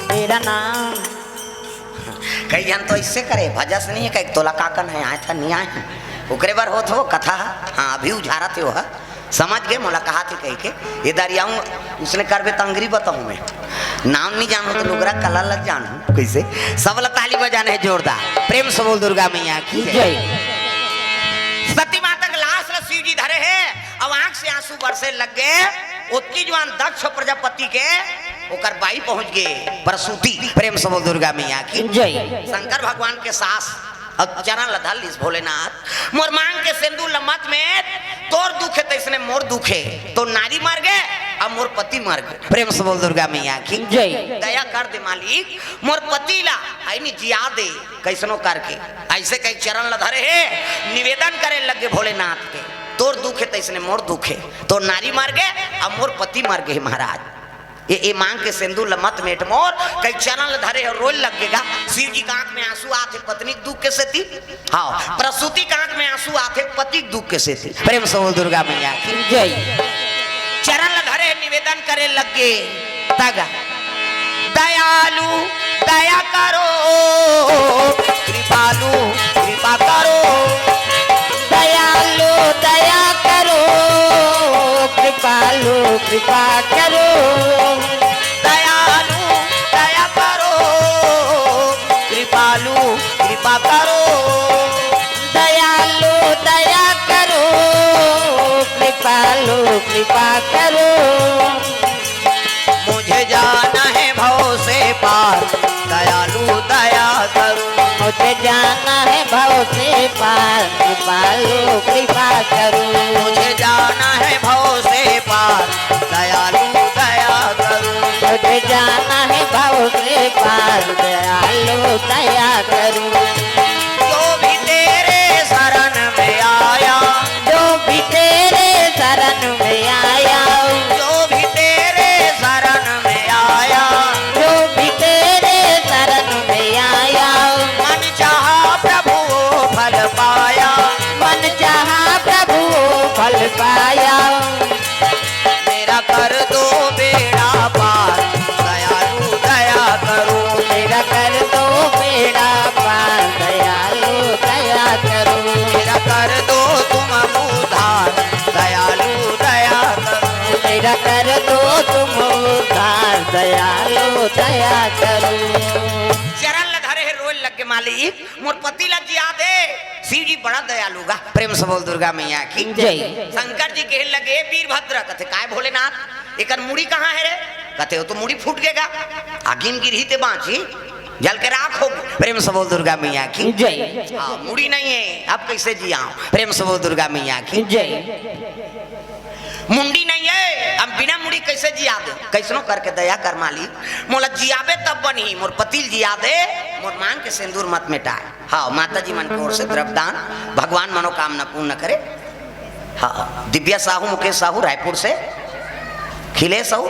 तेरा नाम। कई झन तो अइसे करे, भजस नहीं हे, कई तोला का कन हे, आय था नहीं आय हे, ओकरे बर होत हो कथा। हाँ, अभी उझारत हे वो ह। समझ गे मोला कहाथे कहिके, ये दरियाऊं उसने करबे त अंगरी बताऊं मैं। नाम नहीं जानहूं त लुगरा कला ल जानहूं। कइसे? सब ला ताली बजाना हे जोरदार। प्रेम से बोल दुर्गा मैया की जय। सती माता के लाश ला शिव जी धरे हे, अब आंख से आंसू बरसे लग गे। ओतकी जुवान दक्ष प्रजापति के ओकर बाई पहुंच गे प्रसूति। प्रेम से बोल दुर्गा मैया की जय। शंकर भगवान के सास अउ चरण ल धर लिस भोलेनाथ, मोर मांग के सेंदूर ल मत मेट, तोर दुख हे तइसने मोर दुख हे, तो नारी मर गे, अब मोर पति मर गे। प्रेम से बोल दुर्गा मैया की जय। दया कर दे मालिक, मोर पति ला आईनी जिया दे, कइसनो करके। अइसे कहि चरण ल धरे हे, निवेदन करे लग गे भोलेनाथ के, तोर दुख हे तइसने मोर दुख हे, तोर नारी मर गे, अब मोर पति मर गे महाराज। ये, ये मांग के सेंदूर ल मत मेट मोर, कहि चरण ल धरे हे, रोय लग गे गा। शिव जी के आंख में आंसू आथे पत्नी के दुख के सेती, हाँ, प्रसूति के आंख में आंसू आथे पति के दुख के सेती। प्रेम से बोल दुर्गा मैया की जय। चरण ल धरे हे, निवेदन करे लग गे। तग दयालु दया करो, कृपालु कृपा करो। दयालु दया करो, कृपालु कृपा करो। दयालु दया करो, कृपालु कृपा करो। दयालु दया करो, कृपालु कृपा करो। मुझे जाना है भव से पार, दयालु दया करो। मुझे जाना है भव से पार, कृपालु कृपा करो। मुझे जाना है भव से पार, दयालु दया करो। मुझे जाना है भव से पार, दयालु दया करो। जो भी तेरे शरण में आया, जो भी तेरे शरण में आया, जो भी तेरे शरण में आया, जो भी तेरे शरण में आया, मन चाहा प्रभु वो फल पाया। दया करो। चरण ल धरे हे, रोए लग गे, मालिक, मोर पति ल जिया दे। शिव जी बड़ा दयालु गा। प्रेम से बोल दुर्गा मैया की। जय। शंकर जी कहे लगे, "वीरभद्र।" कथे, "काय भोलेनाथ, एकर मुड़ी कहाँ हे रे?" कथे, "वो तो मुड़ी फूट गे गा, आगी म गिरही ते बाँची, जल के राख हो।" प्रेम से बोल दुर्गा मैया की। जय। हाँ, मुड़ी नहीं हे, अब कैसे जियाव? प्रेम से बोल दुर्गा मैया की। जय। मुंडी नहीं हे, अब बिना मुड़ी कैसे जिया दे? कैसनो करके दया कर मालिक, मोला जियाबे तब बनही, मोर पति ल जिया दे, मोर मांग के सिंदूर मत मिटाए। हाँ, माता जी मन के ओर से द्रव्यदान, भगवान मनोकामना पूर्ण करे। हाँ, दिव्या साहू, मुकेश साहू रायपुर से, खिलेश साहू,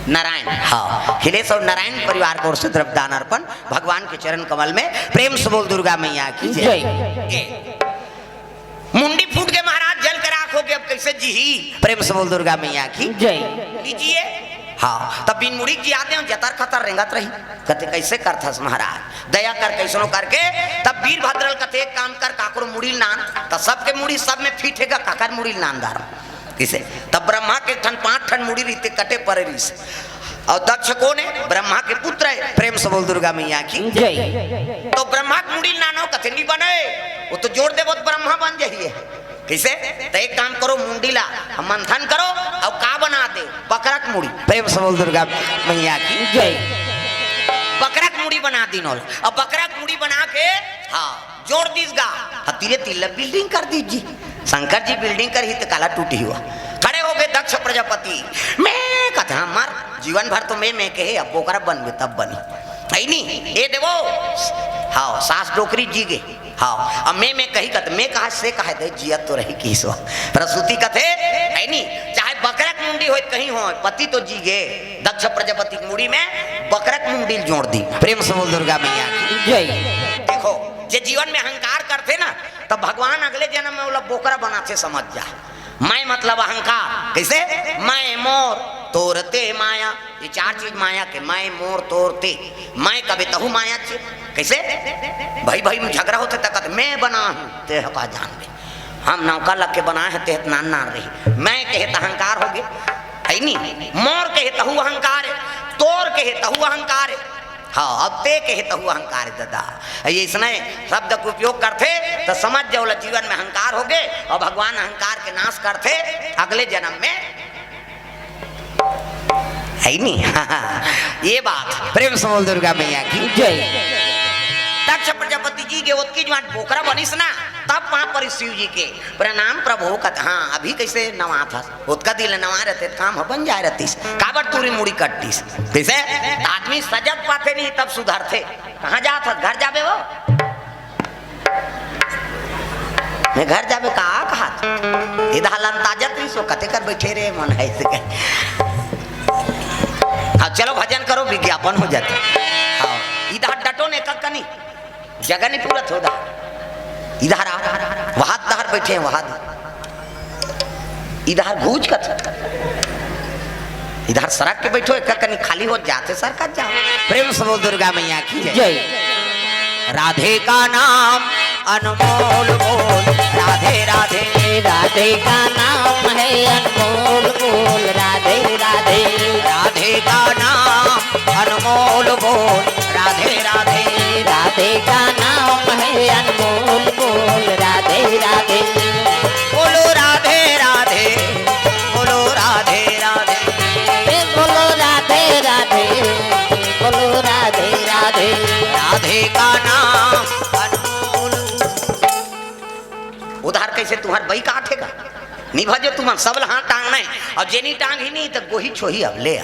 नारायण, हाँ, खिलेश और नारायण परिवार की ओर से द्रव्यदान अर्पण भगवान के चरण कमल में। प्रेम से बोल दुर्गा मैया की जय। जय। ए, मुंडी फूट गे महाराज, जल के राख हो गे, अब कैसे जीही? प्रेम से बोल दुर्गा मैया की। जय। कीजिए। हाँ, तब बिन मुड़ी के जिया देव, जतर खतर रेंगत रही। कथे, "कैसे करथस महाराज? दया कर, कैसनो करके।" तब वीरभद्र ल कथे, "एक काम कर, काकरो मुड़ी ल नान।" त सबके मुड़ी सब में फिट हे गा, काकर मुड़ी ल नान दार? किसे? तब ब्रह्मा के ठन पांच ठन मुड़ी रहिथे, कटे परे रहिस। अउ दक्ष कोन हे? ब्रह्मा के पुत्र हे। प्रेम से बोल दुर्गा मैया की। जय। तो ब्रह्मा के मुड़ी ल नानो, कथे, "नी बने, वो तो जोड़ देबो त ब्रह्मा बन जाही।" कैसे? त एक काम करो, मुंडी ला मंथन करो, अउ का बना दे? बकरा के मुड़ी। प्रेम से बोल दुर्गा मैया की। जय। बकरा के मुड़ी बना दीन ओला। अब बकरा के मुड़ी बना के, हाँ, जोड़ दीस गा। हाँ, तीरे तीर ला building कर दीस जी। शंकर जी building करही त काला टूटही हुआ। खड़े हो गे दक्ष प्रजापति। मैं कथे, "हाँ, मर, जीवन भर तो मैं, मैं कहे, अब बोकरा बनबे तब बनी।" है नी? ए देवो। हाँ, सास डोकरी जी गे। हाँ, अब मैं, मैं कही कथे, मैं कहा से कहा दे, जिया तो रही किसो। प्रसूति कथे, है नी? चाहे बकरा के मुंडी होय, कहीं होय, पति तो जी गे। दक्ष प्रजापति के मुड़ी में बकरा के मुंडी ल जोड़ दी। प्रेम से बोल दुर्गा मैया की। जय। देखो, जे जीवन में अहंकार करथे ना, तब भगवान अगले जन्म में ओला बोकरा बनाथे, समझ जा। मैं मतलब अहंकार। कैसे? मैं, मोर, तोर, ते, माया। ये चार चीज माया के, मैं, मोर, तोर, ते। मैं कबे तहू माया चे। कैसे? भाई भाई में झगड़ा होथे त कथे, "मैं बना हूँ, ते ह का जानबे। हम नौका लग के बनाए हैं, ते ह त नान नान रही।" मैं कहे त अहंकार हो गे, है नी? मोर कहे तहू अहंकार हे, तोर कहे तहू अहंकार हे। हाँ, अब ते कहे तहू अहंकार हे दादा। ये इसने शब्द के उपयोग करथे त समझ जाओ, ला जीवन में अहंकार हो गे अउ भगवान अहंकार के नाश करथे अगले जन्म में। है नी? ये बात। प्रेम से बोल दुर्गा मैया की। जय। दक्ष प्रजापति जी के ओतकी जुवान बोकरा बनिस ना, तब पाँव परिस शिव जी के, "प्रणाम प्रभु।" कथे, "हाँ, अभी कैसे नवात हस?" ओतका दिन नवा रहते त काम ह बन जाए रहतिस। काबर टूरी मुड़ी कटतिस? कैसे? आदमी सजग पाथे नहीं तब सुधरथे। कहाँ जात हस? घर जाबे वो? मैं घर जाबे का कहत? इधर लंता जत रही सो कते कर बैठे रे मन है से कहे। हाँ, चलो भजन करो, विज्ञापन हो जाते। हाँ, इधर डटो ने कक कनी जगह नहीं पूरत होता। इधर आ, वहां दहर बैठे हैं, वहां इधर घूच कर, इधर सरक के बैठो, एक कनी खाली हो जाते सरकत जाओ। प्रेम से बोल दुर्गा मैया की जय। जय। राधे का नाम अनमोल बोल, राधे राधे। राधे का नाम है अनमोल बोल, राधे राधे। राधे का नाम अनमोल बोल, राधे राधे। राधे का नाम है अनमोल बोल, राधे राधे। बोलो राधे राधे, बोलो राधे राधे। ए बोलो राधे राधे, बोलो राधे राधे। राधे का नाम अनमोल। उधार कैसे तुम्हार बई का आठेगा? नहीं भजो तुमन, सब ल हाथ टांगना है। अउ जे नहीं टांगही नहीं त गोही छोही अब ले आ।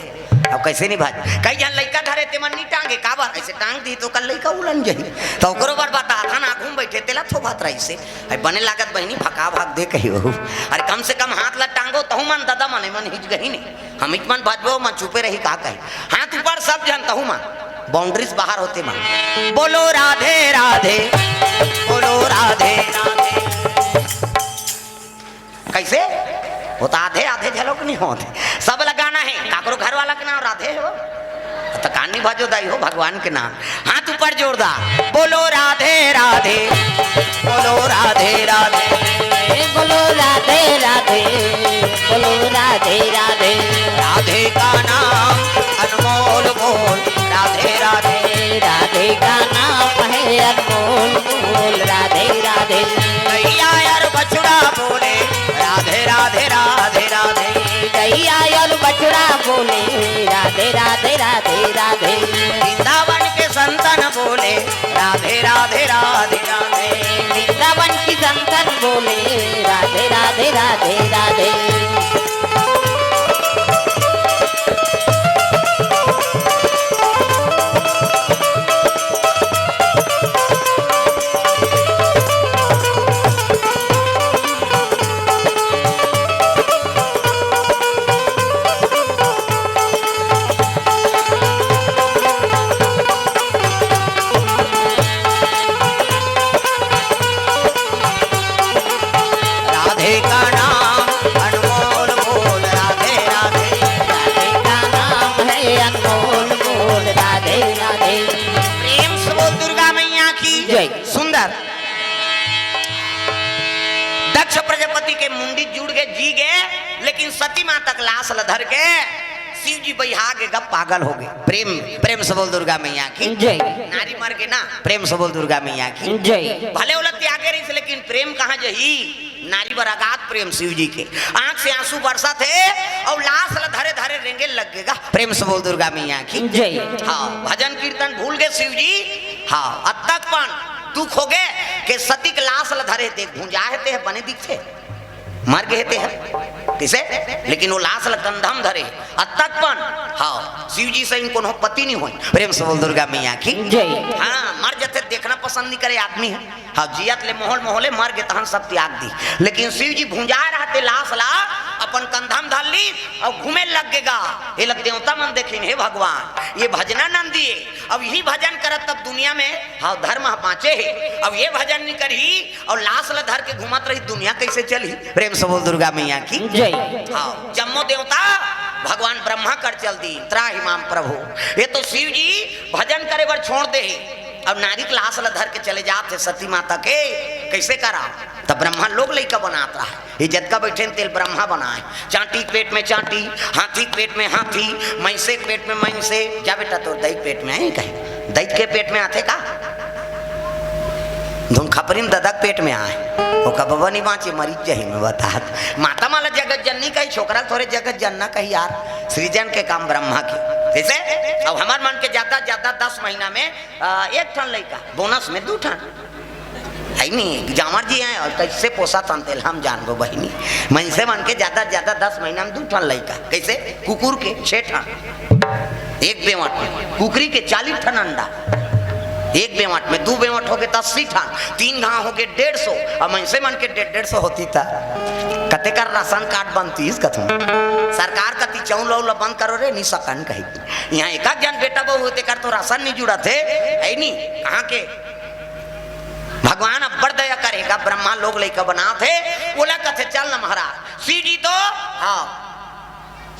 अब कैसे नहीं भज? कई झन लइका धरे तेमन नहीं टांगे, काबर? ऐसे टांग दी तो कल लइका उलन जही। त ओकरो बर बताथन, आघू में बैठे तेला थोभत रहिसे। अरे बने लागत बहिनी, भका भक दे कही बहू। अरे कम से कम हाथ ला टांगो, तहू मन ददा मने मन हिच गही नहीं। हम इच मन भजबो, मन चुपे रही का कही। हाथ ऊपर सब झन, तहू मन। Boundaries बाहर होते मन। बोलो राधे राधे, बोलो राधे राधे। कैसे? वो तो आधे आधे झलक नहीं होते। सब लगाना है। काकरो घर वाला के नाम राधे हो? त कान नहीं भजो दाई हो भगवान के नाम। हाथ ऊपर जोरदार। बोलो राधे राधे, बोलो राधे राधे। बोलो राधे राधे, बोलो राधे राधे। राधे का नाम अनमोल मोल, राधे राधे। राधे का नाम है अनमोल मोल, राधे राधे। गैया और बछड़ा बोले, राधे राधे राधे राधे। गैया और बछड़ा बोले, राधे राधे राधे राधे। वृंदावन के संतन बोले, राधे राधे राधे राधे। वृंदावन की संतन बोले, राधे राधे राधे राधे। राधे का नाम अनमोल मोल, राधे राधे। राधे का नाम है अनमोल मोल, राधे राधे। प्रेम से बोल दुर्गा मैया की जय। सुंदर। दक्ष प्रजापति के मुंडी जुड़ गए, जी गए, लेकिन सती माता के लाश ल धर के शिव जी बहिया गे गा, पागल हो गए। प्रेम, प्रेम से बोल दुर्गा मैया की जय। नारी मर के ना, प्रेम से बोल दुर्गा मैया की जय। भले ओला त्यागे रहिस, लेकिन प्रेम कहाँ जही? नारी बर अगाध प्रेम शिव जी के। आंख से आंसू बरसत हे और लाश ल धरे धरे रेंगे लग गे गा। प्रेम से बोल दुर्गा मैया की जय। हाँ, भजन कीर्तन भूल गए शिव जी। हाँ, अतक पण दुख हो गए कि सती के लाश ल धरे, देख भुंजा हे ते ह, बने दिखथे, मर गए ते ह, किसे? लेकिन वो लाश ल कंधा म धरे, अतक पण। हाँ, शिव जी सही कोनो पति नहीं होय। प्रेम से बोल दुर्गा मैया की जय। हाँ, मर जथे, देखना पसंद नहीं करे आदमी ह। हाँ, जियत ले मोहल मोहले, मर गे तहन सब त्याग दी। लेकिन शिव जी भुंजा रहते लाश ला अपन कंधा म धर ली और घूमे लग गे गा। ये लग देवता मन देखिन, हे भगवान, ये भजना नंदी है, अब यही भजन करत तब दुनिया में, हाँ, धर्म ह बाँचे हे, अब ये भजन नहीं करही और लाश ला धर के घूमत रही, दुनिया कैसे चलही? प्रेम से बोल दुर्गा मैया की जय। हाँ, जम्मो देवता भगवान ब्रह्मा कर चल दी, त्राहि माम प्रभु। ये तो शिव जी भजन करे बर छोड़ दे हे। अब नारी के लाश ला धर के चले जात हे सती माता के, कैसे करा? तब ब्रह्मा लोग लइका बनात रहा है, ये जतका बैठे हैं तेल ब्रह्मा बनाए। चांटी के पेट में चांटी, हाथी के पेट में हाथी, मैंसे के पेट में मैंसे। जा बेटा, तोर दई के पेट में आए कहीं? दई के पेट में आथे का? धुन खपरी में ददा के पेट में आए, ओका बबा नहीं बाँचे, मरीज जही में बतात। माता माला जगत जननी कही, छोकरा थोरे जगत जनना कही यार। सृजन के काम ब्रह्मा के। जैसे अब हमार मन के ज्यादा ज्यादा दस महीना में, आ, एक ठन लइका, बोनस में दू ठन। है नहीं, जांवर जी हैं और कैसे पोसा तन तेल हम जानबो बहिनी। मनसे मन के ज्यादा से ज्यादा दस महीना में दू ठन लइका। कैसे? कुकुर के छह ठन, एक बेंवट में। कुकरी के चालीस ठन अंडा, एक बेंवट में। दू बेंवट हो गे त अस्सी ठन, तीन घाव हो गे डेढ़ सौ। अब मनसे मन के डेढ़ डेढ़ सौ होती त कते कर राशन कार्ड बनतीस कथूं। सरकार कती चौल उल बंद करो रे, नहीं सकन कही। यहाँ एक आध जन बेटा बहू होते कर तो राशन नहीं जुड़त हे, है नहीं? कहाँ के? भगवान अब्बड़ दया करेगा, ब्रह्मा लोग लइका बनात हे, ओला कथे, "चल न महाराज।" शिव जी तो, हाँ,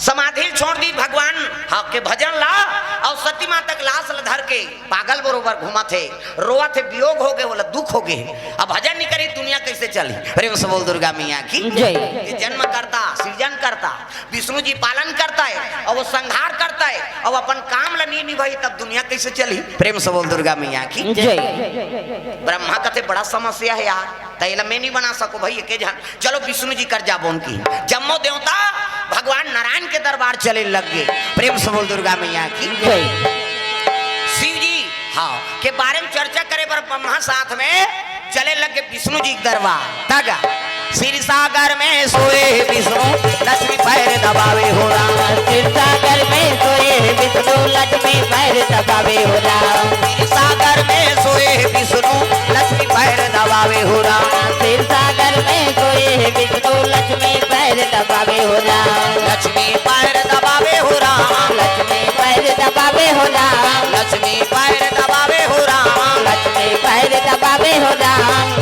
समाधि ल छोड़ दी भगवान, हाँ, के भजन ला, और सती माता के लाश ला धर के पागल बरोबर घूमत हे, रोवत हे, वियोग हो गए, ओला दुख हो गए। अब भजन नहीं करी, दुनिया कैसे चली? प्रेम से बोल दुर्गा मैया की जय। ये जन्म करता, सृजन करता, विष्णु जी पालन करता है और वो संहार करता है, और अपन काम ला नहीं निभाई, तब दुनिया कैसे चली? प्रेम से बोल दुर्गा मैया की जय। ब्रह्मा कथे, "बड़ा समस्या है यार, त एला मैं नहीं बना सको भाई, एके झन, चलो विष्णु जी कर जाबो उनकी।" जम्मो देवता भगवान नारायण के दरबार चले लग गए। प्रेम से बोल दुर्गा मैया की जय। शिव जी, हाँ, के बारे में चर्चा करे बर ब्रह्मा साथ में चले लग गए विष्णु जी के दरबार। तगा, "क्षीर सागर में सोए विष्णु, लक्ष्मी पैर दबावे हो राम।" क्षीर सागर में सोए विष्णु, लक्ष्मी पैर दबावे हो राम। क्षीर सागर में सोए विष्णु, लक्ष्मी पैर दबावे हो राम। क्षीर सागर में सोए विष्णु, लक्ष्मी पैर दबावे हो राम। लक्ष्मी पैर दबावे हो राम। लक्ष्मी पैर दबावे हो राम। लक्ष्मी पैर दबावे हो राम। लक्ष्मी पैर दबावे हो राम।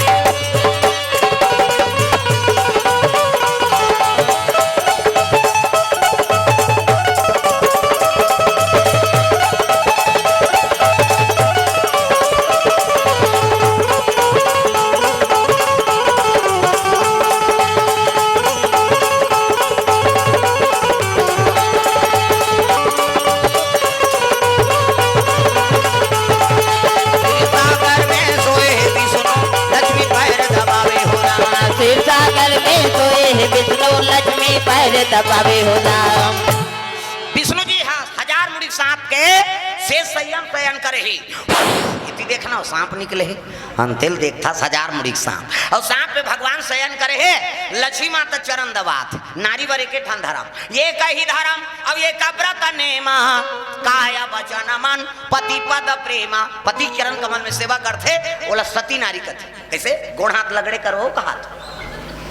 पहले त पावे हो दाम। विष्णु जी ह-, हजार मुड़ी सांप के शेष शय्या म शयन करे हे। इति देखना, सांप निकले हे। अंते ल देखथस हजार मुड़ी सांप। अउ सांप पे भगवान शयन करे हे, लक्ष्मी माता चरण दबात। नारी बर एके ठन धरम, एकहि धरम, अउ एक व्रत नेम, काय वचन मन, पति पद प्रेम। पति चरण कमल में सेवा करथे, ओला सती नारी कथे। कइसे? गोड़ हाथ लगड़े करो कहात।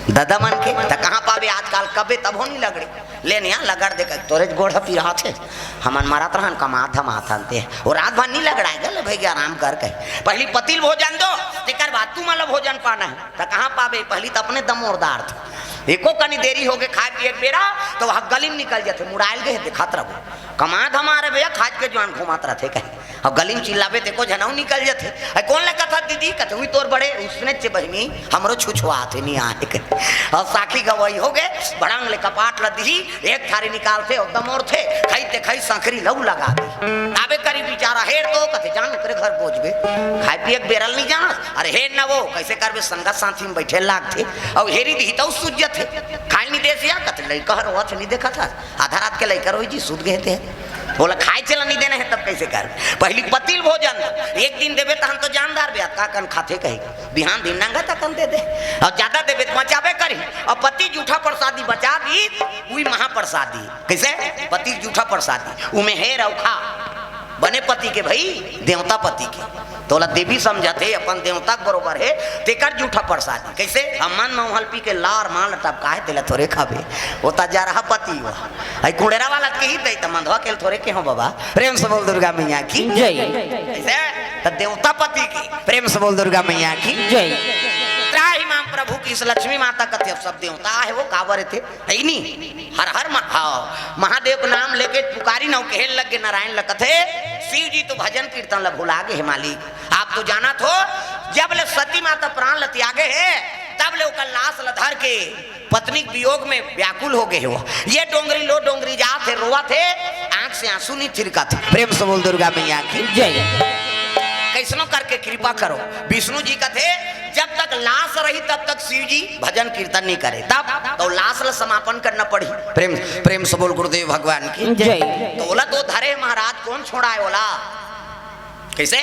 ददा मन के, त कहाँ पाबे आजकाल, कबे तभो नी लगड़े। ले निया लगड़ दे कहि, तोरे गोड़ ह पिरात हे। हमन मरत रहन, कमात धमात हन ते। ओ रात भर नी लगड़ाए गा, ले भई आराम कर कहि। पहिली पति ल भोजन दो, तेकर बाद तुमन ल भोजन पाना हे। त कहाँ पाबे, पहिली त अपने दमोर दारथे। एको कनी देरी होगे खाए पिए के बेरा, त ओहा गली म निकल जथे, मुड़ायल गे हे, देखत रबो। कमा धमा रे भइया, खाज के जुआन घुमात रथे कहि। अउ गली म चिल्लाबे, तेको झनऊ निकल जथे। "अइ कोन ले कथस दीदी?" कथे, "उही तोर बड़े उसने चे बहिनी, हमरो छुछुआत हे, नी आहे," कहि। अउ साखी गवई होगे, बड़ंग ले कपाट ल दिही, एक थारी निकालथे, अउ दमोरथे, खई ते खई संकरी लऊ लगा दिही। आबे करी बिचारा, हेर तो, कथे, "जान ओकरे घर बोझबे, खाए पिए के बेरा ल नी जानस, अरे हेर न वो, कइसे करबे, संगत साथी म बइठे लागथे, अउ हेरी दिही तउ सूझ जथे, खाए ल नी देस या," कथे, "लइका ह रोवत हे, नी देखत हस?" आधा रात के लइका रोही जी, सुत गे हे ते। ओला खाए चला नी देना हे, तब कइसे कर? पहिली पति ल भोजन दो। एक दिन देबे तहन तो जानदार बे, का कन खाथे कही। बिहान दिन नंगा तकन दे दे। अउ जादा देबे त बचाबे करही। अउ पति जूठा प्रसादी बचा दी, उही महाप्रसादी। कइसे? पति जूठा प्रसादी। उमे हेर अउ खा। बने पति के भई, देवता पति के। तोला देवी समझत हे, अपन देवता के बरोबर हे, तेकर जूठा प्रसादी। कइसे? हमन नौहल पी के लार माल टपका हे, तेला थोरे खाबे। ओ त जरहा पति ओ। अइ कुड़ेरा वाला के ही दई त मंधवा के ल थोरे के हो बाबा। प्रेम से बोल दुर्गा मैया की। जय। कइसे? त देवता पति के। प्रेम से बोल दुर्गा मैया की। जय। त्राहि माम प्रभु की इस लक्ष्मी माता कथे, अब सब देवता आहे वो काबर थे। अइनी, हर हर म-, हाँ, महादेव के नाम लेके पुकारी नव कहे लग गे नारायण ल कथे, "शिव जी तो भजन कीर्तन ल भुला गे हे मालिक। आप तो जानत हो, जब ले सती माता प्राण ल त्यागे हे, तब ले ओकर लाश ल धर के पत्नी के वियोग में व्याकुल हो गे हे वो। ये डोंगरी लो डोंगरी जात हे, रोवत हे, आंख से आंसू नी थिरकत हे।" प्रेम से बोल दुर्गा मैया की। जय। कइसनो करके कृपा करो। विष्णु जी कथे, जब तक लाश रही, तब तक शिव जी भजन कीर्तन नी करे, तब तो लाश ल समापन करना पड़ही। प्रेम, प्रेम से बोल गुरुदेव भगवान की। जय। तो ओला तो धरे महाराज, कोन छोड़ाए ओला? कइसे?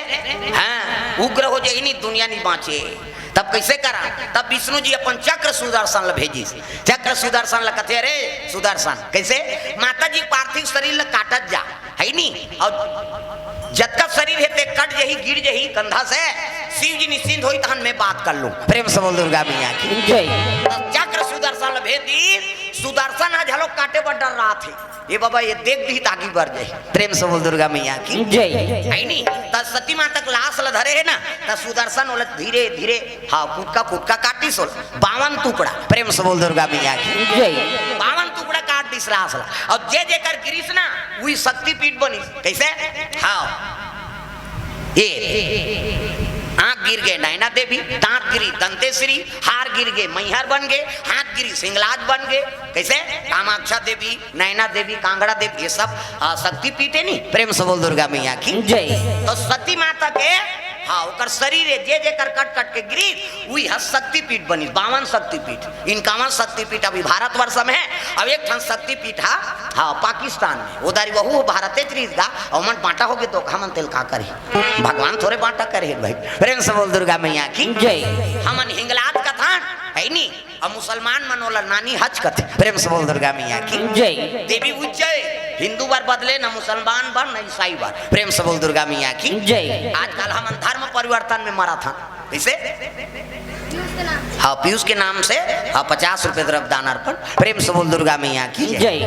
हाँ, उग्र हो जाही नी, दुनिया नी बाँचे। तब कइसे करा? तब विष्णु जी अपन चक्र सुदर्शन ल भेजिस। चक्र सुदर्शन ल कथे, "अरे सुदर्शन।" कइसे? माता जी पार्थिव शरीर ल काटत जा। हइ नी? अउ जतका शरीर हे ते कट जही, गिर जही कंधा से, शिव जी निश्चिंत होही, तहन मैं बात कर लूं। प्रेम से बोल दुर्गा मैया की। जय। त चक्र सुदर्शन ल भेज दी, सुदर्शन ह घलो काटे बर डर्रात हे। ए बाबा, ए देख दिही त आगी बर जाही। प्रेम से बोल दुर्गा मैया की। जय। हइ नी? त सती माता के लाश ल धरे हे ना, त सुदर्शन ओला धीरे धीरे, हाँ, कुटका कुटका काटिस ओला। बावन टुकड़ा। प्रेम से बोल दुर्गा मैया की। जय। बावन टुकड़ा काट दिस लाश ला। अउ जे जेकर गिरिस ना, उही शक्तिपीठ बनिस। कइसे? हाँ। ए, आँख गिर गे नैना देवी, दाँत गिरी दंतेश्वरी, हार गिर गे मैहर बन गे, हाथ गिरी सिंगलाज बन गे। कइसे? कामाक्षा देवी, नैना देवी, कांगड़ा देवी, ये सब, आ, शक्तिपीठ हे नी। प्रेम से बोल दुर्गा मैया की। जय। त सती माता के, हाँ, ओकर शरीर हे, जे जेकर कट कट के गिरिस, उही ह शक्तिपीठ बनिस, बावन शक्तिपीठ। इनकावन शक्तिपीठ अभी भारतवर्ष में हे, अउ एक ठन शक्तिपीठ ह, हाँ, पाकिस्तान में। ओ दारी वहू भारते च रिहिस गा, अउ मन बाँटा होगे तो हमन तेल का करही? भगवान थोरे बाँटा करे हे भाई। प्रेम से बोल दुर्गा मैया की। जय। हमन हिंगलाज कथन, हइ नी? अउ मुसलमान मन ओला नानी हज कथे। प्रेम से बोल दुर्गा मैया की। जय। देवी उच्च हे, हिंदू बर बदले, न मुसलमान बर, न ईसाई बर। प्रेम से बोल दुर्गा मैया की। जय। आजकल हमन धर्म परिवर्तन में मरत हन। कइसे? हाँ, पीयूष के नाम से, हाँ, पचास रुपये द्रव्य दान अर्पण। प्रेम से बोल दुर्गा मैया की। जय।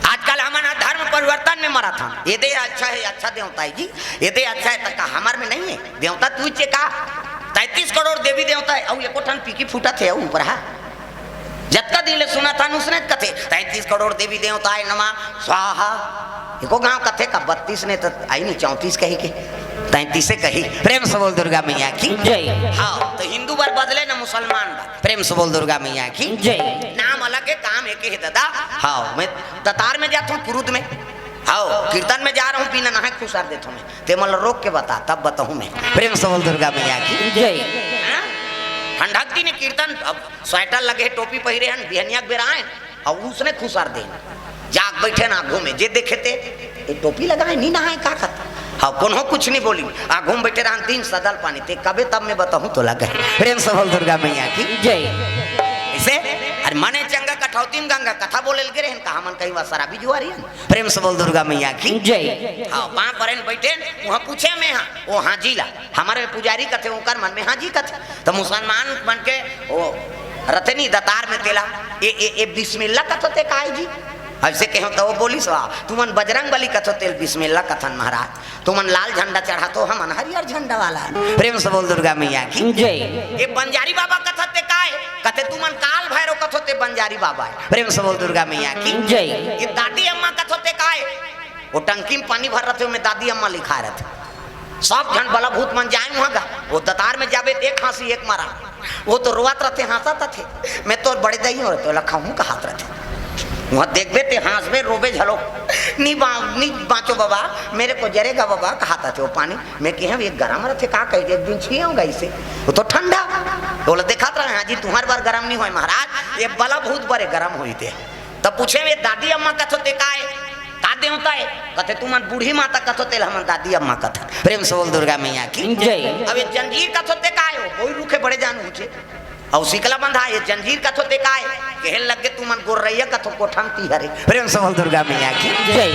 आजकल हमन ह धर्म परिवर्तन में मरत हन। ए दे अच्छा हे, अच्छा देवता हे जी, ए दे अच्छा हे, त का हमर में नहीं हे? देवता तू चे का? तैंतीस करोड़ देवी देवता हे, अउ एको ठन पीकी फूटत हे, अउ ऊपर हा। जतका दिन ले सुनत हन, उसने कथे, "तैंतीस करोड़ देवी देवताय नमः स्वाहा।" एको गांव कथे का बत्तीस ने त आई नहीं, चौंतीस कही के, तैंतीसे कही। प्रेम से बोल दुर्गा मैया की। जय। हाँ, त हिंदू बर बदले न मुसलमान बर। प्रेम से बोल दुर्गा मैया की। जय। नाम अलग हे, काम एके हे दादा। हाँ, मैं दतार में जात हूँ, कुरुद में। हाँ, कीर्तन में जा रहा हूँ, बिना नहाए खुसार देत हूँ मैं। ते मन ल रोक के बता, तब बताहूँ मैं। प्रेम से बोल दुर्गा मैया की। जय। हाँ? ठंडक दिन कीर्तन, अब स्वेटर लगे, टोपी पहिरे हन, बिहनिया के बेरा आए, अउ उसने खुसर दे। जाग बैठे ना आघू में, जे देखे ते, "ये टोपी लगाए, नी नहाए, का करत?" हाँ, कोनो कुछ नहीं बोली। आघू में बैठे रहन, दिन सदल पानी, "ते कबे तब मैं बताहूँ तोला," कहे। प्रेम से बोल दुर्गा मैया की। जय। ऐसे, अरे मने चंगा कठौती में गंगा, कथा बोले लगे रहन, कहा मन कहीं वा शराबी जुआरी हन। प्रेम से बोल दुर्गा मैया की। जय। हाँ, पाँव परेन बैठे, वहाँ पूछे में हाँ, वो हाँ जी ला। हमारे में पुजारी कथे, ओकर मन में हाँ जी कथे। तो मुसलमान मन के वो रतनी दतार में तेला, "ए, ए, ए बिस्मिल्ला कथो ते काय जी?" ऐसे कहो तो वो बोलिस, "वाह, तुमन बजरंग बली कथो तेल बिस्मिल्ला कथन महाराज, तुमन लाल झंडा चढ़ाथो, हमन हरियर झंडा वाला।" प्रेम से बोल दुर्गा मैया की। जय। "ये बंजारी बाबा कथो ते काय?" कथे, "तुमन काल भैरव कथो ते बंजारी बाबा है।" प्रेम से बोल दुर्गा मैया की। जय। "ये दादी अम्मा कथो ते काय?" वो टंकी में पानी भर रथे, ओमे दादी अम्मा लिखा रथे। सब झन बला भूत मन जाए वहाँ गा, वो दतार में जाबे त एक हाँसी एक मरा। वो तो रोवत रथे, हाँसत रथे, "मैं तोर बड़े दाई हों रे, तोला खाहूँ," कहात रथे। वहाँ देखबे ते हाँसबे, रोबे झलो, "नी बा-, नी बाँचो बाबा, मेरे को जरेगा बाबा," कहात रथे। वो पानी में कहे, "ये गरम रथे का?" कहे, "एक दिन छुए हों गा इसे, वो तो ठंडा।" बोला, "देखात रहे हाँ जी, तुम्हारे बार गरम नहीं होए महाराज, ये बला भूत बरे गरम होई थे।" तब पूछे, "ये दादी अम्मा कथो ते काय? का देवता है?" कथे, "तुमन बूढ़ी माता कथो तेल हमन दादी अम्मा कथन।" प्रेम से बोल दुर्गा मैया की। जय। "अब ये जंजीर कथो ते काय हो?" कोई रुखे बड़े जान ऊँचे। "अउ सिकला बंधा, ये जंजीर कथो ते काय?" कहे लगे, "तुमन गोर्रैया कथो कोठन ती हरे।" प्रेम से बोल दुर्गा मैया की। जय।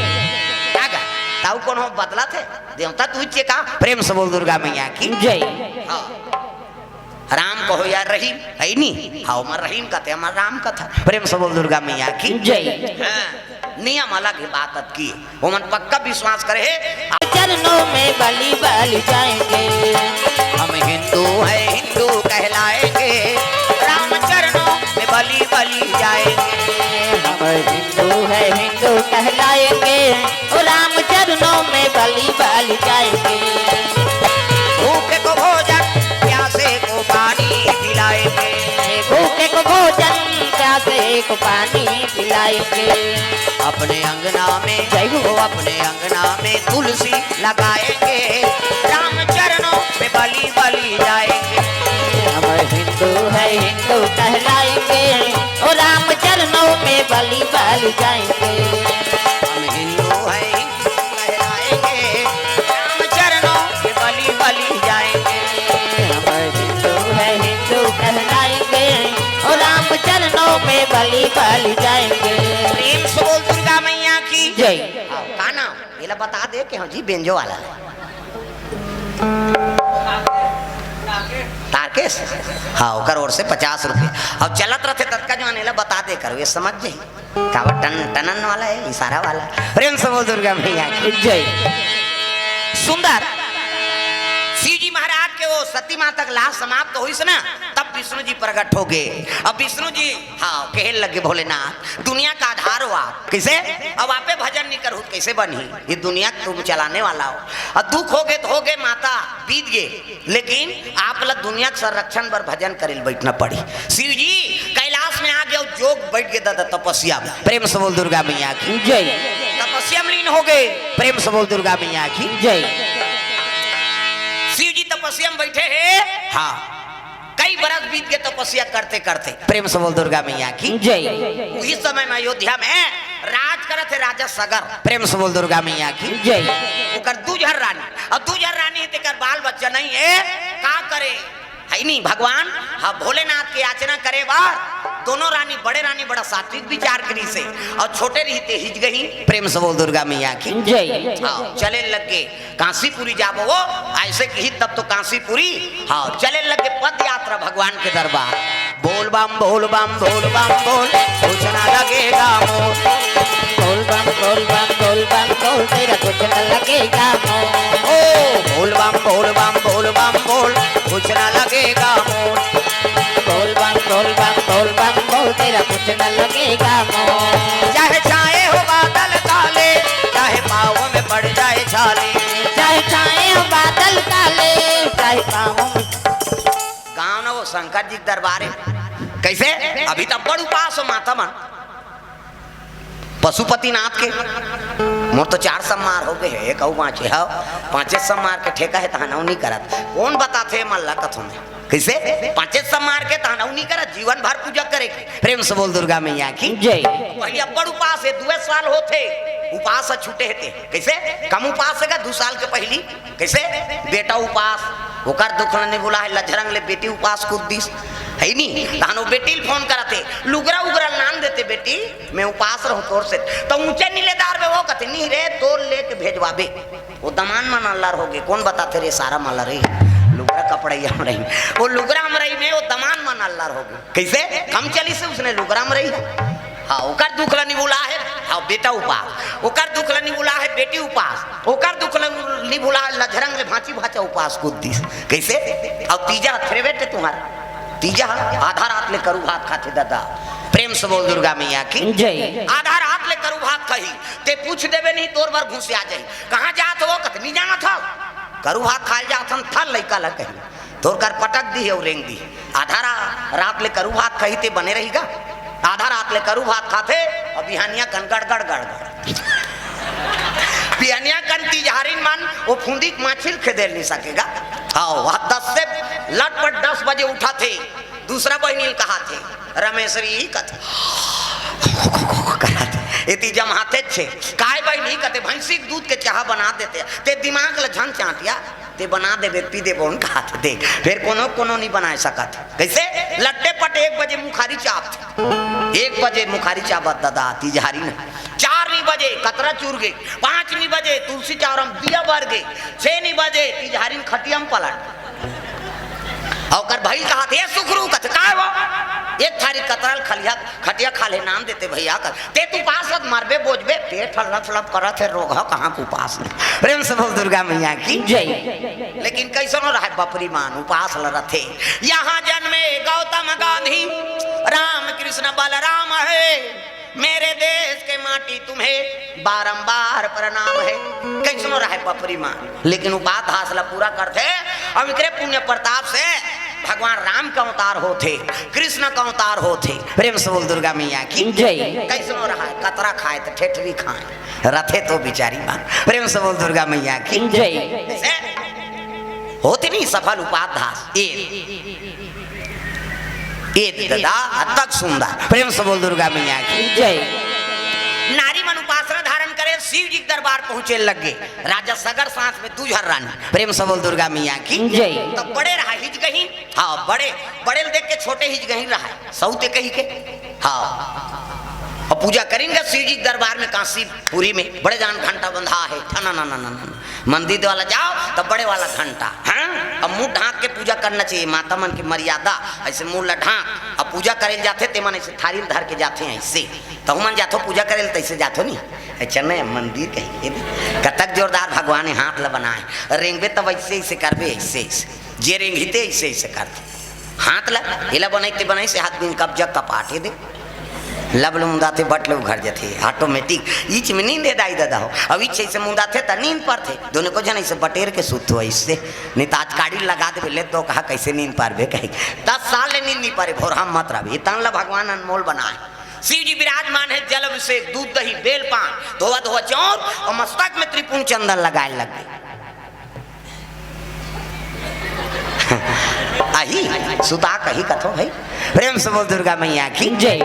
का गा? ताऊ कोनो बदलथे? देवता तू चे का? प्रेम से बोल दुर्गा मैया की। जय। हाँ। राम कहो या रहीम, है नी? हाँ, हमर रहीम कथे, हमर राम कथा। प्रेम से बोल दुर्गा मैया की। जय। हाँ, नियम अलग है, बात अतकी। वो मन पक्का विश्वास करे है। चरणों में बलि बलि जाएंगे। हम हिंदू हैं, हिंदू कहलाएंगे। राम चरणों में बलि बलि जाएंगे। हम हिंदू हैं, हिंदू कहलाएंगे। ओ राम चरणों में बलि बलि जाएंगे। भूखे को भोजन, प्यासे को पानी पिलाएंगे। भूखे को भोजन, प्यासे को पानी पिलाएंगे। अपने अंगना में, जय हो। अपने अंगना में तुलसी लगाएंगे। राम चरणों में बलि बलि जाएंगे। हम हिंदू हैं, हिंदू कहलाएंगे। ओ राम चरणों में बलि बलि जाएंगे। हम हिंदू हैं, हिंदू कहलाएंगे। राम चरणों में बलि बलि जाएंगे। हम हिंदू हैं, हिंदू कहलाएंगे। ओ राम चरणों में बलि बलि जाएंगे। प्रेम से बोल दुर्गा मैया की। जय। हाँ, का नाम? एला बता दे के हाँ जी, बेंजो वाला ले। तारकेश? हाँ, ओकर ओर से पचास रुपया। अब चलत रथे ततका जवान, एला बता दे करो, ये समझ जाई। काबर टन-, टनन वाला है, इशारा वाला। प्रेम से बोल दुर्गा मैया की। जय। सुंदर। शिव जी महाराज के वो सती माता के लाश समाप्त होइस ना, तब विष्णु जी प्रकट हो गए। अब विष्णु जी, हाँ, कहे लगे, "भोलेनाथ, दुनिया का आधार हो आप, कैसे? अब आपे भजन नहीं करू, कैसे बनही? ये दुनिया तुम चलाने वाला हो। अब दुख हो गए तो हो गए, माता, बीत गए।" लेकिन आप ला दुनिया के संरक्षण बर भजन करेल बैठना पड़ी। शिव जी कैलाश में आ गए, जोग बैठ गए दादा तपस्या में। प्रेम से बोल दुर्गा मैया की। जय। तपस्या में लीन हो गए। प्रेम से बोल दुर्गा मैया की। जय। शिव जी तपस्या में बैठे हैं। हाँ, कई बरस बीत गए तपस्या करते करते। प्रेम से बोल दुर्गा मैया की। जय। उही समय में अयोध्या में राज करत है राजा सगर। प्रेम से बोल दुर्गा मैया की। जय। ओकर दू झन रानी, अब दू झन रानी है, तेकर बाल बच्चा नहीं है, का करे? है नहीं भगवान। हाँ, भोलेनाथ के याचना करे बार दोनों रानी, बड़े रानी बड़ा सात्विक विचार करी से, और छोटे रही ते हिज गई। प्रेम से बोल दुर्गा मैया की। जय। हाँ, चले लग गए कांसीपुरी जाबो वो, ऐसे कही तब तो कांसीपुरी। हाँ, चले लगे पद यात्रा भगवान के दरबार। बोल बम, बोल बम, बोल बम, बोल, कुछ ना लगेगा मोल। बोल बम, बोल बम, बोल बम, बोल, तेरा कुछ न लगेगा मोल। ओ, बोल बम, बोल बम, बोल बम, बोल, कुछ ना लगेगा मोल। बोल बम, बोल बम, बोल बम, बोल, तेरा कुछ न लगेगा मोल। चाहे छाए हो बादल काले, चाहे पाँव में पड़ जाए छाले। चाहे छाए हो बादल काले, चाहे पाँव में। गाँव न वो शंकर जी के दरबार है। कैसे? अभी तो बड़ उपास हो माता मन। पशुपतिनाथ के। मोर तो चार सम्मार हो गए है, एक अउ बाँचे हव, पाँचे सम्मार के ठेका है, तहाँ नौ नहीं करत। कौन बताथे मल्ला कथों में? कइसे? पाँचे सब मार के तहन अउ नहीं करा, जीवन भर पूजा करे के। प्रेम से बोल दुर्गा मैया की। जय। पहले अब्बड़ उपास हे, दुए साल होथे, उपास ह छूटे हे ते। कइसे? कम उपास हे का दू साल के पहिली? कइसे? बेटा उपास, ओकर दुख ल नहीं भुला हे, लझरंग ले बेटी उपास कूद दिस। हे नी? तहन वो बेटी ल फोन करत हे, लुगरा उगरा ल नान देते बेटी, मैं उपास रहूं तोर से। त ऊंचे निलेदार में वो कथे, नहीं रे, तोर लेके भेजवाबे। वो दमान मन अल्लर होगे, कोन बताथे रे सारा मला रे, लुगरा कपड़इया म रही। वो लुगरा म रही में वो दमान मन अल्लर होगे। कइसे? कम चलिस हे उसने लुगरा म रही। हाँ, ओकर दुख ल नहीं भुला हे, हाँ, बेटा उपास, ओकर दुख ल नहीं भुला हे, बेटी उपास, ओकर दुख ल नहीं भुला हे, लझरंग ले भांची भांचा उपास कूद दिस। कइसे? अउ तीजा थरे बेटे तुम्हारा, तीजा आधा रात ले करू भात खाथे दादा। प्रेम से बोल दुर्गा मैया की। जय। आधा रात ले करू भात खाही, ते पूछ देबे नहीं, तोर बर घुसिया जाही। कहाँ जात हो? कथे, "नहीं जानत हव, करू भात खाए ल जात हन, थल लइका ल कही, तोर कर पटक दिही अउ रेंग दिही।" आधा रा-, रात ले करू भात खाही ते बने रही गा। आधा रात ले करू भात खाथे अउ बिहानिया कन गड़गड़ गड़गड़। बिहानिया कन तिजहारिन मन वो फुंदी के माछी ल खेदे ल नहीं सके गा। हाँ, वह दस से लटपट दस बजे उठाथे, दूसरा बहिनी ल कहाथे, रमेश्वरी कथे, एती जमाथे छे, "काय बहिनी?" कथे, "भैंसी के दूध के चाहा बना देते, ते दिमाग ल झन चांटिया, ते बना देबे, पी देबो," उन कहाथे। देख, फेर कोनो कोनो नहीं बनाए सकत। कइसे? लट्टे पट एक बजे मुखारी चापथे, एक बजे मुखारी चापत दादा, तिजहारी न। चार नी बजे कतरा चूर गे, पाँच नी बजे तुलसी चावरम दिया बर गे, छे नी बजे तिजहारी न खटियम पलट। अउ ओकर भई कहाथे, "ए सुखरू," कथे, "काय वो?" "एक थारी कतरा ल खलिहा, खटिया खाल्हे नान देते भैया," कथे, "ते त उपास हस, मरबे बोजबे, पेट ह लप लप करत हे, रोग ह कहाँ के उपास नहीं।" प्रेम से बोल दुर्गा मैया की। जय। लेकिन कइसनो रहय बपरी मान, उपास ल रथे। "यहाँ जन्मे गौतम गांधी, राम कृष्ण बलराम है, मेरे देश के माटी तुम्हें बारंबार प्रणाम है।" कइसनो रहय बपरी मान, लेकिन उपास धास ल पूरा करथे। अउ एकरे पुण्य प्रताप से भगवान राम का अवतार होथे, कृष्ण का अवतार होथे। प्रेम से बोल दुर्गा मैया की। जय। कइसनो रहय, कतरा खाए त ठेठरी खाए, रथे तो बिचारी मान। प्रेम से बोल दुर्गा मैया की। जय। से होथे नहीं सफल उपास धास। ए ए दादा, अतक सुंदर। प्रेम से बोल दुर्गा मैया की। जय। नारी मन उपासना धारण करे, शिव जी के दरबार पहुंचे लग गे। राजा सगर सांस में दू झन रानी। प्रेम से बोल दुर्गा मैया की। जय। त बड़े रहा हिजगही। हाँ, बड़े, बड़े ल देख के छोटे हिजगही रहा। सौते कही के। हाँ। अउ पूजा करिन गा शिव जी के दरबार में कांसीपुरी में। बड़े जान घंटा बंधा हे। ठना ना ना ना ना। मंदिर वाला जाव त बड़े वाला घंटा, हाँ? अउ मुंह ढांक के पूजा करना चाहिए, माता मन के मर्यादा, अइसे मुंह ला ढांक। अउ पूजा करे ल जाथे ते मन अइसे थारी ल धर के जाथे अइसे, त हमन जाथो पूजा करे ल, त अइसे जाथो नहीं। अच्छा नहीं, मंदिर कही के, कतक जोरदार भगवान हे, हाथ ला बनाए, रेंगबे तब अइसे अइसे करबे, अइसे अइसे, जे रेंगही ते अइसे अइसे करथे। हाथ ला, एला बनाई ते बनाई से हाथ बिन कब्जा कपाटे दे। लब ले मुंदाथे, बट ले उघर जथे, automatic। इच में नींद हे दाई ददा हो। अउ इच अइसे मुंदाथे त नींद परथे। दोनों को झन अइसे बटेर के सुत हो अइसे। नहीं त आज काड़ी लगा देबे, ले तो कहा कइसे नींद पारबे कही। दस साल ले नींद नहीं पारे, भोरहा मत रहबे। तन ला भगवान अनमोल बनाए। शिव जी विराजमान हे, जल अभिषेक, दूध दही, बेल पान, धोवा धोवा चाउर अउ मस्तक में त्रिपुंड चंदन लगाए लग गे। आही, सुता कही कथो भाई। प्रेम से बोल दुर्गा मैया की। जय।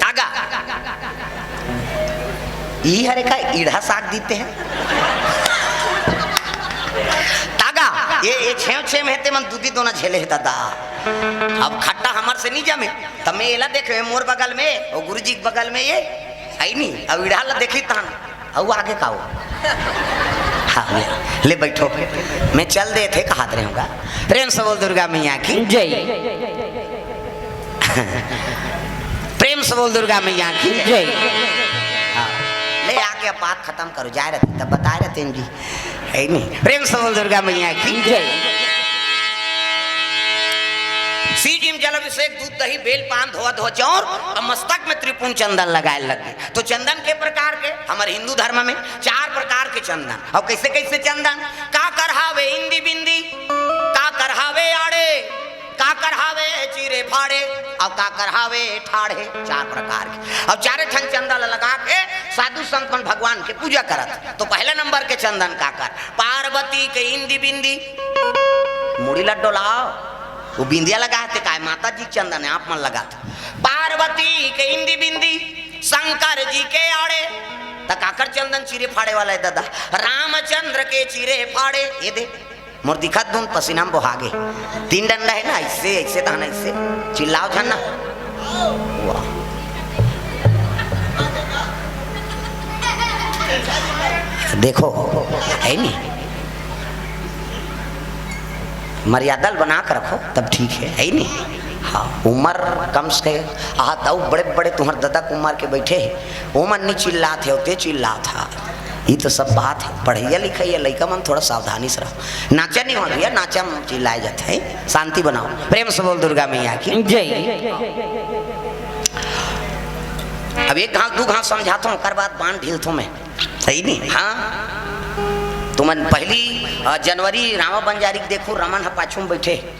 तागा। ई हरे का ईढ़ा साग दीते हैं। तागा, ये, ये छेव छेव में ते मन दूधी दोना झेले हे दादा। अब खट्टा हमर से नहीं जमे, त मैं एला देखे मोर बगल में, वो गुरुजी के बगल में ये, आई नहीं, अब ईढ़ा ला देखी तहन। अउ आगे का हो? हाँ, ले, ले बैठो। मैं चल देथे, कहात रहूंगा। प्रेम से बोल दुर्गा मैया की। जय। प्रेम से बोल दुर्गा मैया की। जय। हाँ, ले आके अब बात खत्म करो, जाए रहते, तब बताए रहते हैं जी। हे नहीं? प्रेम से बोल दुर्गा मैया की। जय। शिव जी में जल अभिषेक, दूध दही, बेल पान, धोवा धोवा चाउर अउ मस्तक में त्रिपुंड चंदन लगाए लग गे। तो चंदन के प्रकार के, हमर हिंदू धर्म में चार प्रकार के चंदन। अउ कइसे कइसे चंदन? काकर हावे इंदी बिंदी, काकर हावे आड़े, काकर हावे चीरे फाड़े, अउ काकर हावे ठाढ़े। चार प्रकार के। अउ चारे ठन चंदन ल लगा के साधु संत मन भगवान के पूजा करत। तो पहला नंबर के चंदन काकर? पार्वती के इंदी बिंदी, मुड़ी ला डोलाव। वो बिंदिया लगा हे ते काय, माता जी के चंदन हे, आप मन लगात। पार्वती के इंदी बिंदी, शंकर जी के आड़े, त काकर चंदन चीरे फाड़े वाला हे दादा? रामचंद्र के चीरे फाड़े। ये दे, मोर दिखत धुन, पसीना म बोहा गे। तीन डंडा हे ना, अइसे, अइसे तहन अइसे, चिल्लाव झन ना। वाह। देखो, हे नी? मर्यादा ल बना के रखो, तब ठीक हे, हे नी? हाँ, उमर कम से कम, आहा, त अउ बड़े-बड़े तुंहर ददा के उमर के बइठे हे, ओमन नी चिल्लात हे, ते चिल्लात हे। ये तो सब बात हे, पढ़इया लिखइया लइका मन थोड़ा सावधानी से रहो। नाचा नी होवय भइया, नाचा म चिल्लाय जाथे, शांति बनाव। प्रेम से बोल दुर्गा मैया की जय। अब एक घांव, दू घांव समझाथों, ओकर बाद बांध ढीलथों मैं। सही नहीं? हाँ। तुमन पहली, अ, जनवरी रामा बंजारी के देखो, रमन ह पाछू में बैठे।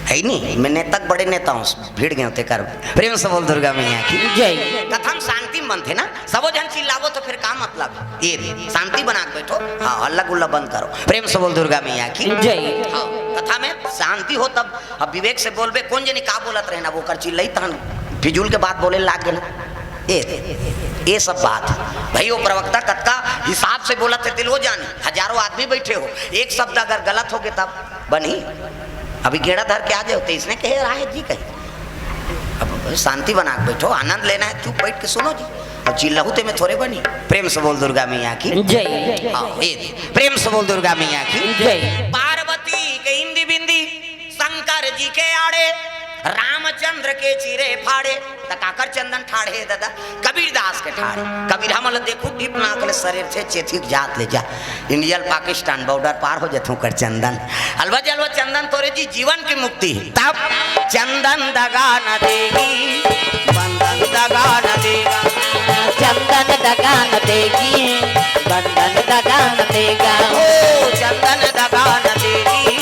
हे नहीं? मैं नेता के बड़े नेता हूँ, भिड़ गए होते कर। प्रेम से बोल दुर्गा मैया की जय। कथा म शांति म बनथे ना, सबो झन चिल्लाबो तो फिर का मतलब हे? ये शांति बना के बैठो, हाँ, हल्ला गुल्ला बंद करो। प्रेम से बोल दुर्गा मैया की जय। हाँ, कथा में शांति हो तब। अब विवेक से बोलबे, कोन जनी का बोलत रहे ना, वो कर चिल्लाई तहन फिजूल के बात बोले लाग गे ना। ए, ए सब बात भाई, वो प्रवक्ता कतका हिसाब से बोलत हे, दिल वो जानी, हजारों आदमी बैठे हो, एक शब्द अगर गलत हो गे तब बनी। अभी गेड़ा धर के आ जाओ, तो इसने कहे रहा है जी कहीं। अब शांति बना के बैठो, आनंद लेना है, चुप बैठ के सुनो जी। अब चिल्लाहू ते में थोड़े बनी। प्रेम से बोल दुर्गा मैया की जय। हाँ, ए, प्रेम से बोल दुर्गा मैया की जय। पार्वती के इंदी बिंदी, शंकर जी के आड़े, रामचंद्र के चीरे फाड़े, त काकर चंदन ठाढ़े हे दादा? कबीरदास के ठाढ़े। कबीर हमन ल देखू, टिप नाक ले सरेरथे, चेथिक जात ले जा। इंडिया ल पाकिस्तान बॉर्डर पार हो जथू कर चंदन। अलवा जलवा चंदन तोरे जी जीवन की मुक्ति हे। तब चंदन दगा न देगी, बंधन दगा न देगा। चंदन दगा न देगी, बंधन दगा न देगा। ओ चंदन दगा न देगी,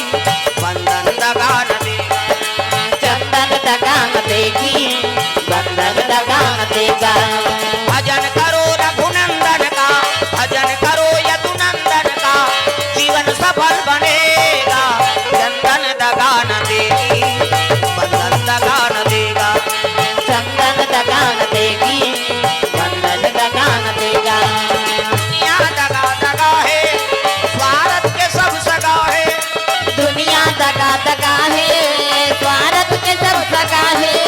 बंधन दगा न देगा। चंदन दगा न देगी, बंधन दगा न देगा। भजन करो रघुनंदन का, भजन करो यदुनंदन का, जीवन सफल बनेगा। चंदन दगा न देगी, बंधन दगा न देगा। चंदन दगा न देगी, बंधन दगा न देगा। दुनिया दगा दगा हे, स्वार्थ के सब सगा हे। दुनिया दगा दगा हे, स्वार्थ के सब सगा हे।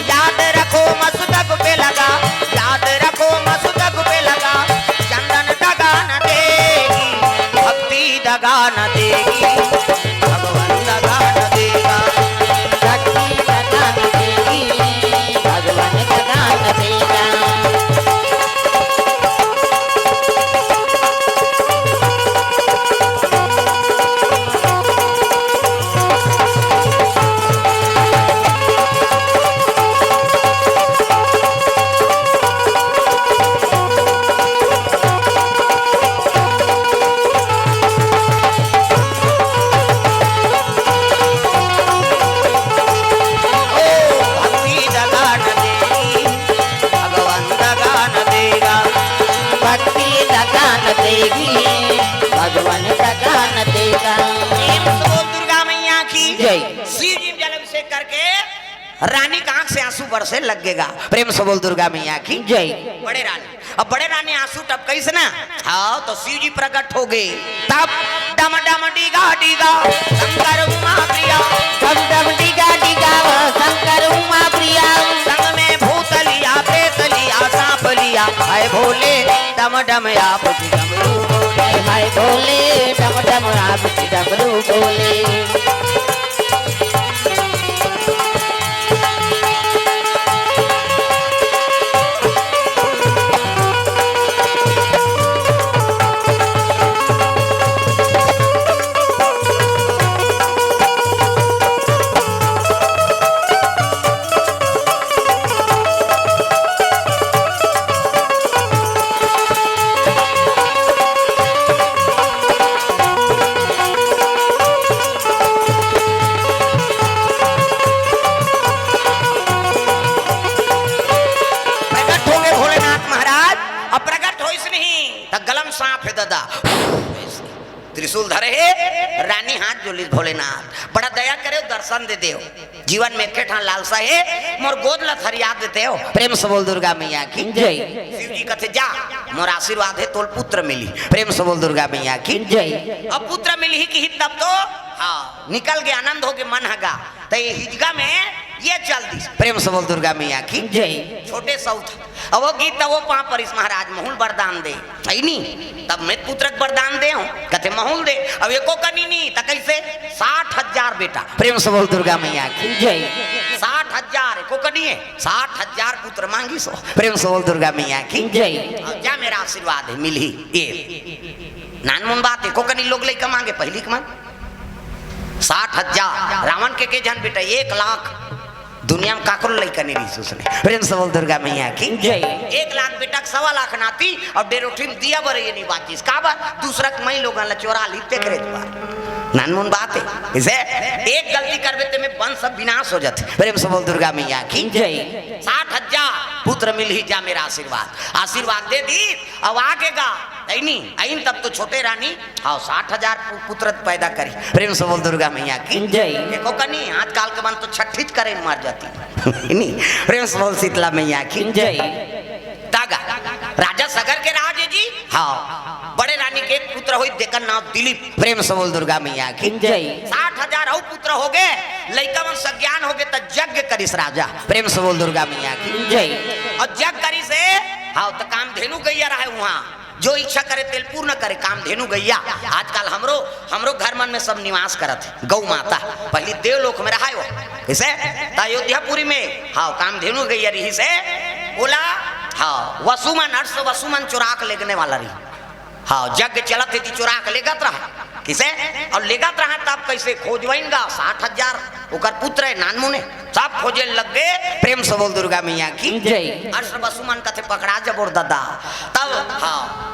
याद रखो मस्तक पे लगा, याद रखो मस्तक पे लगा। चंदन दगा न देगी, भक्ति दगा न देगी, भगवान दगा न देगा। भक्ति दगा न देगी, भगवान दगा न देगा। ओ भक्ति दगा न देगी, भगवान दगा न देगा। भक्ति दगा न देगी, भगवान दगा न देगा। प्रेम से बोल दुर्गा मैया की जय। शिव जी जल अभिषेक करके रानी के आंख से आंसू बरसे लग गेगा। प्रेम से बोल दुर्गा मैया की जय। बड़े रानी, अब बड़े रानी आंसू टपकइस ना, हाँ, तो शिव जी प्रकट हो गए। तब डम डम डीगा डीगा शंकर उमा प्रिया। डम डम डीगा डीगा शंकर उमा प्रिया। संग में भूत लिया, प्रेत लिया, सांप लिया, हाय भोले डम डम आप डमरू बोले। हाय भोले डम डम आप डमरू बोले। प्रकट होंगे भोलेनाथ महाराज, अब प्रकट होइस नहीं, त गला म सांप हे दादा। त्रिशूल धरे हे, रानी हाथ जोड़िस, भोलेनाथ बड़ा दया करे, दर्शन दे देव। जीवन में एके ठन लालसा हे, मोर गोद ला थरिया देतेव। प्रेम से बोल दुर्गा मैया की जय। शिव जी कथे, "जा, मोर आशीर्वाद हे, तोल पुत्र मिली।" प्रेम से बोल दुर्गा मैया की जय। अब पुत्र मिली ही कि तब तो, हाँ, निकल गे, आनंद हो गे, मन हगा। त ये हिजगा में ये चल दिस। प्रेम से बोल दुर्गा मैया की जय। छोटे सौत। अब वो गीत त वो पाँव परिस, "महाराज, महूल वरदान दे।" है नी? "तब मैं पुत्र के वरदान दे हूँ।" कथे, "महूल दे।" अब एको कनी नी, त कैसे? साठ हजार बेटा। प्रेम से बोल दुर्गा मैया की जय। साठ हजार, एको कनी हे, साठ हजार पुत्र मांगिस हो। प्रेम से बोल दुर्गा मैया की जय। अब जा, मेरा आशीर्वाद हे, मिलही। ये नानमुन बात हे, एको कनी लोग लइका मांगे, पहिली के मन। साठ हजार, रावण के के झन बेटा, एक लाख। दुनिया में काकरो लइका नहीं रहिस उसने। प्रेम से बोल दुर्गा मैया की जय। एक लाख बेटा के सवा लाख नाती, अउ डेरोठी में दिया बर ये नहीं बाचिस। काबर? दूसरा के माई लोगन ला चोरा ली, तेकरे द्वार। नानमुन बात हे। इसे एक गलती करबे ते में वंश सब विनाश हो जाथे। प्रेम से बोल दुर्गा मैया की जय। साठ हजार पुत्र मिलही, जा मेरा आशीर्वाद। आशीर्वाद दे दिस, अब आगे गा, है नी? आइन तब तो छोटे रानी, हाँ, साठ हजार पु-, पुत्र पैदा करी। प्रेम से बोल दुर्गा मैया की जय। एको कनी, आजकल के मन तो छठीच करे मर जाती। है नी? प्रेम से बोल शीतला मैया की जय। तागा, राजा सगर के राज हे जी। हाँ, बड़े रानी के एक पुत्र होइस, तेकर नाम दिलीप। प्रेम से बोल दुर्गा मैया की जय। साठ हजार अउ पुत्र हो गे, लइका मन सज्ञान हो गे, त यज्ञ करिस राजा। प्रेम से बोल दुर्गा मैया की जय। अउ यज्ञ करिस हे, हाँ, त कामधेनु गैया रहे उहाँ, जो इच्छा करे तेल पूर्ण करे, कामधेनु गैया। आजकल हमरो, हमरो घर मन में सब निवास करत हे, गौ माता। पहिली देवलोक में रहे वो, कइसे? त अयोध्यापुरी में, हाँ, कामधेनु गैया रहिस हे, ओला, हाँ, वसुमन, अश्व वसुमन चोरा के लेगने वाला रही। हाँ, यज्ञ चलत हे जी, चोरा के लेगत रहा। कइसे? अउ लेगत रहा तब कइसे? खोजवइन गा, साठ हजार ओकर पुत्र हे, नानमुन हे, सब खोजे लग गे। प्रेम से बोल दुर्गा मैया की जय। अश्व वसुमन कथे, "पकड़ा जबोर ददा।" तब, हाँ,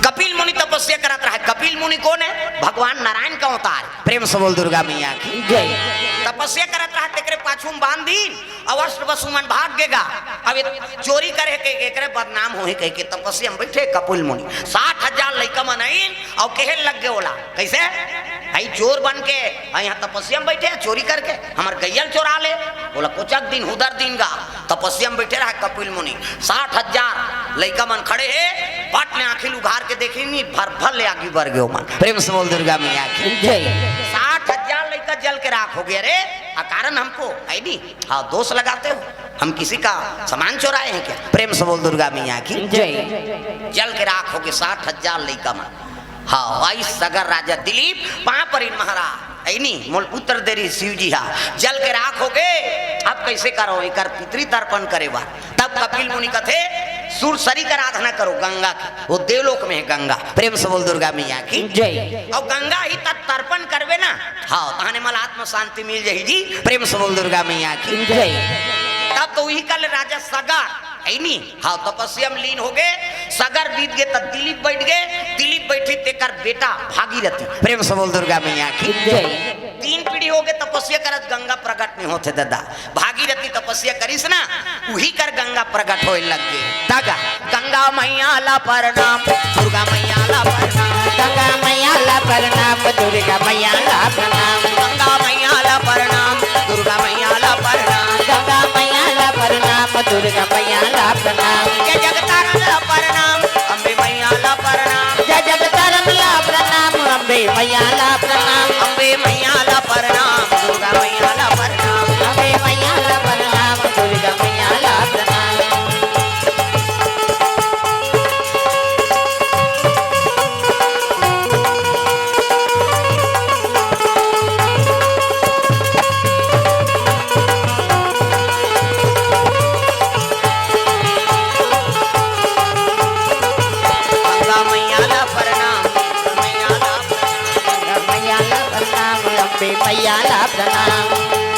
कपिल मुनि तपस्या करत रहा। कपिल मुनि कोन हे? भगवान नारायण के अवतार। प्रेम से बोल दुर्गा मैया की जय। तपस्या करत रहा, तेकरे पाछू में बांध दीन, अउ अश्व वसुमन भाग गे गा। अब ये चोरी करे के, एकरे बदनाम होही कहिके तपस्या में बइठे कपिल मुनि। साठ हजार लइका मन आइन अउ कहे लग गे ओला, कइसे? "भाई चोर बन के, अउ यहाँ तपस्या में बइठे, चोरी करके हमर गैया ल चोरा ले।" ओला कोचक दीन, हुदर दीन गा। तपस्या में बइठे रहा कपिल मुनि, साठ हजार लइका मन खड़े हे, पट ले आँखी ल उघार के देखिन, भर भर ले आगी बर गे ओमन। प्रेम से बोल दुर्गा मैया की जय। साठ हजार लइका जल के राख हो गे। अरे, अकारण हमको, है नी? हाँ, दोष लगाते हो, हम किसी का सामान चोराए हैं क्या? प्रेम से बोल दुर्गा मैया की जय। जल के राख हो गे साठ हजार लइका मन। हाँ, आइस सगर राजा दिलीप, पाँव परिन महाराज, है नी, मोल पुत्र दे रहिस शिव जी हा, जल के राख हो गे, अब कइसे करँव, एकर पितृ तर्पण करे बर। तब कपिल मुनि कथे, "सूर्य सरी के आराधना करो गंगा के, वो देवलोक में हे गंगा।" प्रेम से बोल दुर्गा मैया की जय। अउ गंगा ही तक तर्पण करबे ना, हाँ, तहने मल आत्म शांति मिल जाही जी। प्रेम से बोल दुर्गा मैया की जय। तब तो उही कर ले राजा सगर, है नी? हाँ, तपस्या में लीन हो गे, सगर बीत गे, त दिलीप बइठ गे, दिलीप बइठे तेकर बेटा भागीरथी। प्रेम से बोल दुर्गा मैया की जय। तीन पीढ़ी हो गे तपस्या करत, गंगा प्रकट नहीं होथे ददा। भागीरथी तपस्या करिस ना, उही कर गंगा प्रकट होए लग गे। तगा, गंगा मैया ला प्रणाम, दुर्गा मैया ला प्रणाम। गंगा मैया ला प्रणाम, दुर्गा मैया ला प्रणाम। गंगा मैया ला प्रणाम, दुर्गा मैया ला प्रणाम। गंगा मैया ला प्रणाम, दुर्गा मैया ला प्रणाम। जय जगतारण ला प्रणाम, अम्बे मैया ला प्रणाम। जय जगतारण ला प्रणाम, अम्बे मैया ला प्रणाम। अम्बे मैया ला प्रणाम, दुर्गा मैया ला प्रणाम। अम्बे मैया ला प्रणाम, दुर्गा मैया ला प्रणाम। गंगा मैया ला प्रणाम, मैया ला प्रणाम। गंगा मैया ला प्रणाम, अम्बे मैया ला प्रणाम।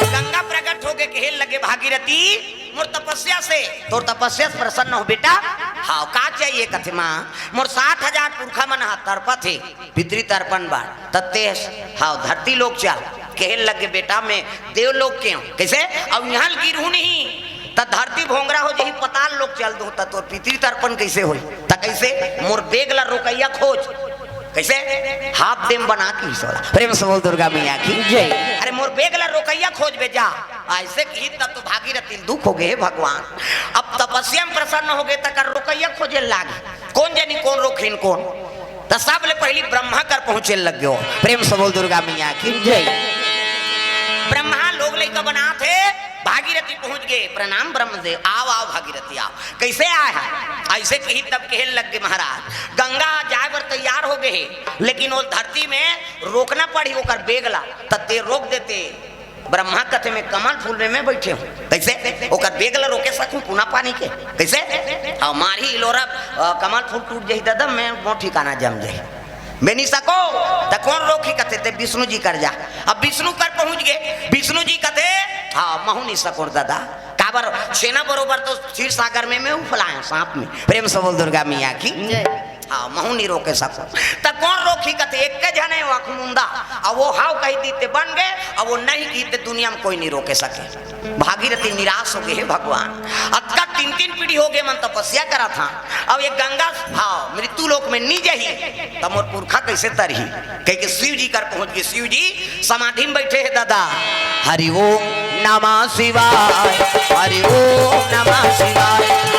गंगा प्रकट होके कहे लगे भागीरथी, मोर तपस्या से, तोर तपस्या से प्रसन्न हो बेटा। हाँ, का चाहिए? कथे माँ, मोर साठ हजार पुरखा मन हा तड़पत हे, पितृ तर्पण बर, त तें, हाँ, धरती लोक चल। कहे लगे, बेटा, मैं देवलोक के हूँ, कइसे? अब यहाँ गिरहूँ नहीं, त धरती भोंगरा हो जाही, पताल लोक चल दूँ, त तोर पितृ तर्पण कइसे होही? त कइसे? मोर बेग ला रोकइया खोज। कइसे? हाफ डेम बना के ही सोला। प्रेम से बोल दुर्गा मैया की जय। अरे मोर बेग ला रोकइया खोजबे जा। अइसे किही तब तो भागीरथी ल दुख होगे, हे भगवान। अब तपस्या म प्रसन्न होगे, तकर रोकइया खोजे लागे। कोन जनी कोन रोकहिन कोन? त सबले पहिली ब्रह्मा कर पहुंचे लग गयो। प्रेम से बोल दुर्गा मैया की जय। ब्रह्मा लोग लइका बनात हे, भागीरथी पहुंच गे। प्रणाम ब्रह्मदेव, आव, आव भागीरथी, आव। कइसे आय हस? अइसे किही तब कहे लग गे महाराज, गंगा जाय बर तैयार होगे हे, लेकिन ओ धरती में रोकना पड़ही ओकर बेग ला, त तें रोक देते। ब्रह्मा कथे, मैं कमल फूल में, में बइठे हंव, कइसे ओकर बेग ला रोके सकहूं पुना पानी के? कइसे? अउ मारही इलोरा, अ, कमल फूल टूट जाही ददा, में मोर ठिकाना जम जाही। मैं नइ सकों, त कोन रोकही कथे, तें विष्णु जी कर जा। अब विष्णु कर पहुंच गे, विष्णु जी कथे, हाँ, महूं नइ सकों ददा, काबर छेना बरोबर तो क्षीर सागर में मैं उफलाय हंव सांप में। प्रेम से बोल दुर्गा मैया की। जय। हाँ, महूं नइ रोके सकों। त कोन रोकही कथे, एक्के झन हे ओ आंखमुंदा, अउ ओ हव कहि दिही ते बन गे, अउ ओ नहीं किही ते दुनिया में कोई नइ रोके सके। भागीरथी निराश होगे, हे भगवान, अतका तीन-तीन पीढ़ी होगे मन तपस्या करत हंव, अउ ए गंगा, हाँ, मृत्यु लोक में नइ जाही, त मोर पुरखा कइसे तरही? कहिके शिव जी कर पहुंच गे। शिव जी समाधि में बइठे हे ददा। हरि ओम नमः शिवाय, हरि ओम नमः शिवाय,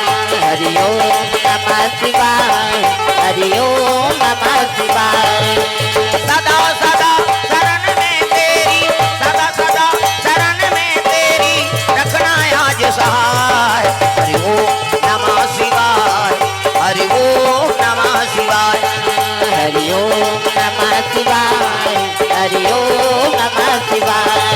हरि ओम नमः शिवाय, हरि ओम नमः शिवाय। सदा सदा शरण में तेरी, सदा सदा शरण में तेरी, रखना आज सहाय। हरि ओम नमः शिवाय, हरि ओम नमः शिवाय, हरि ओम नमः शिवाय, हरि ओम नमः शिवाय।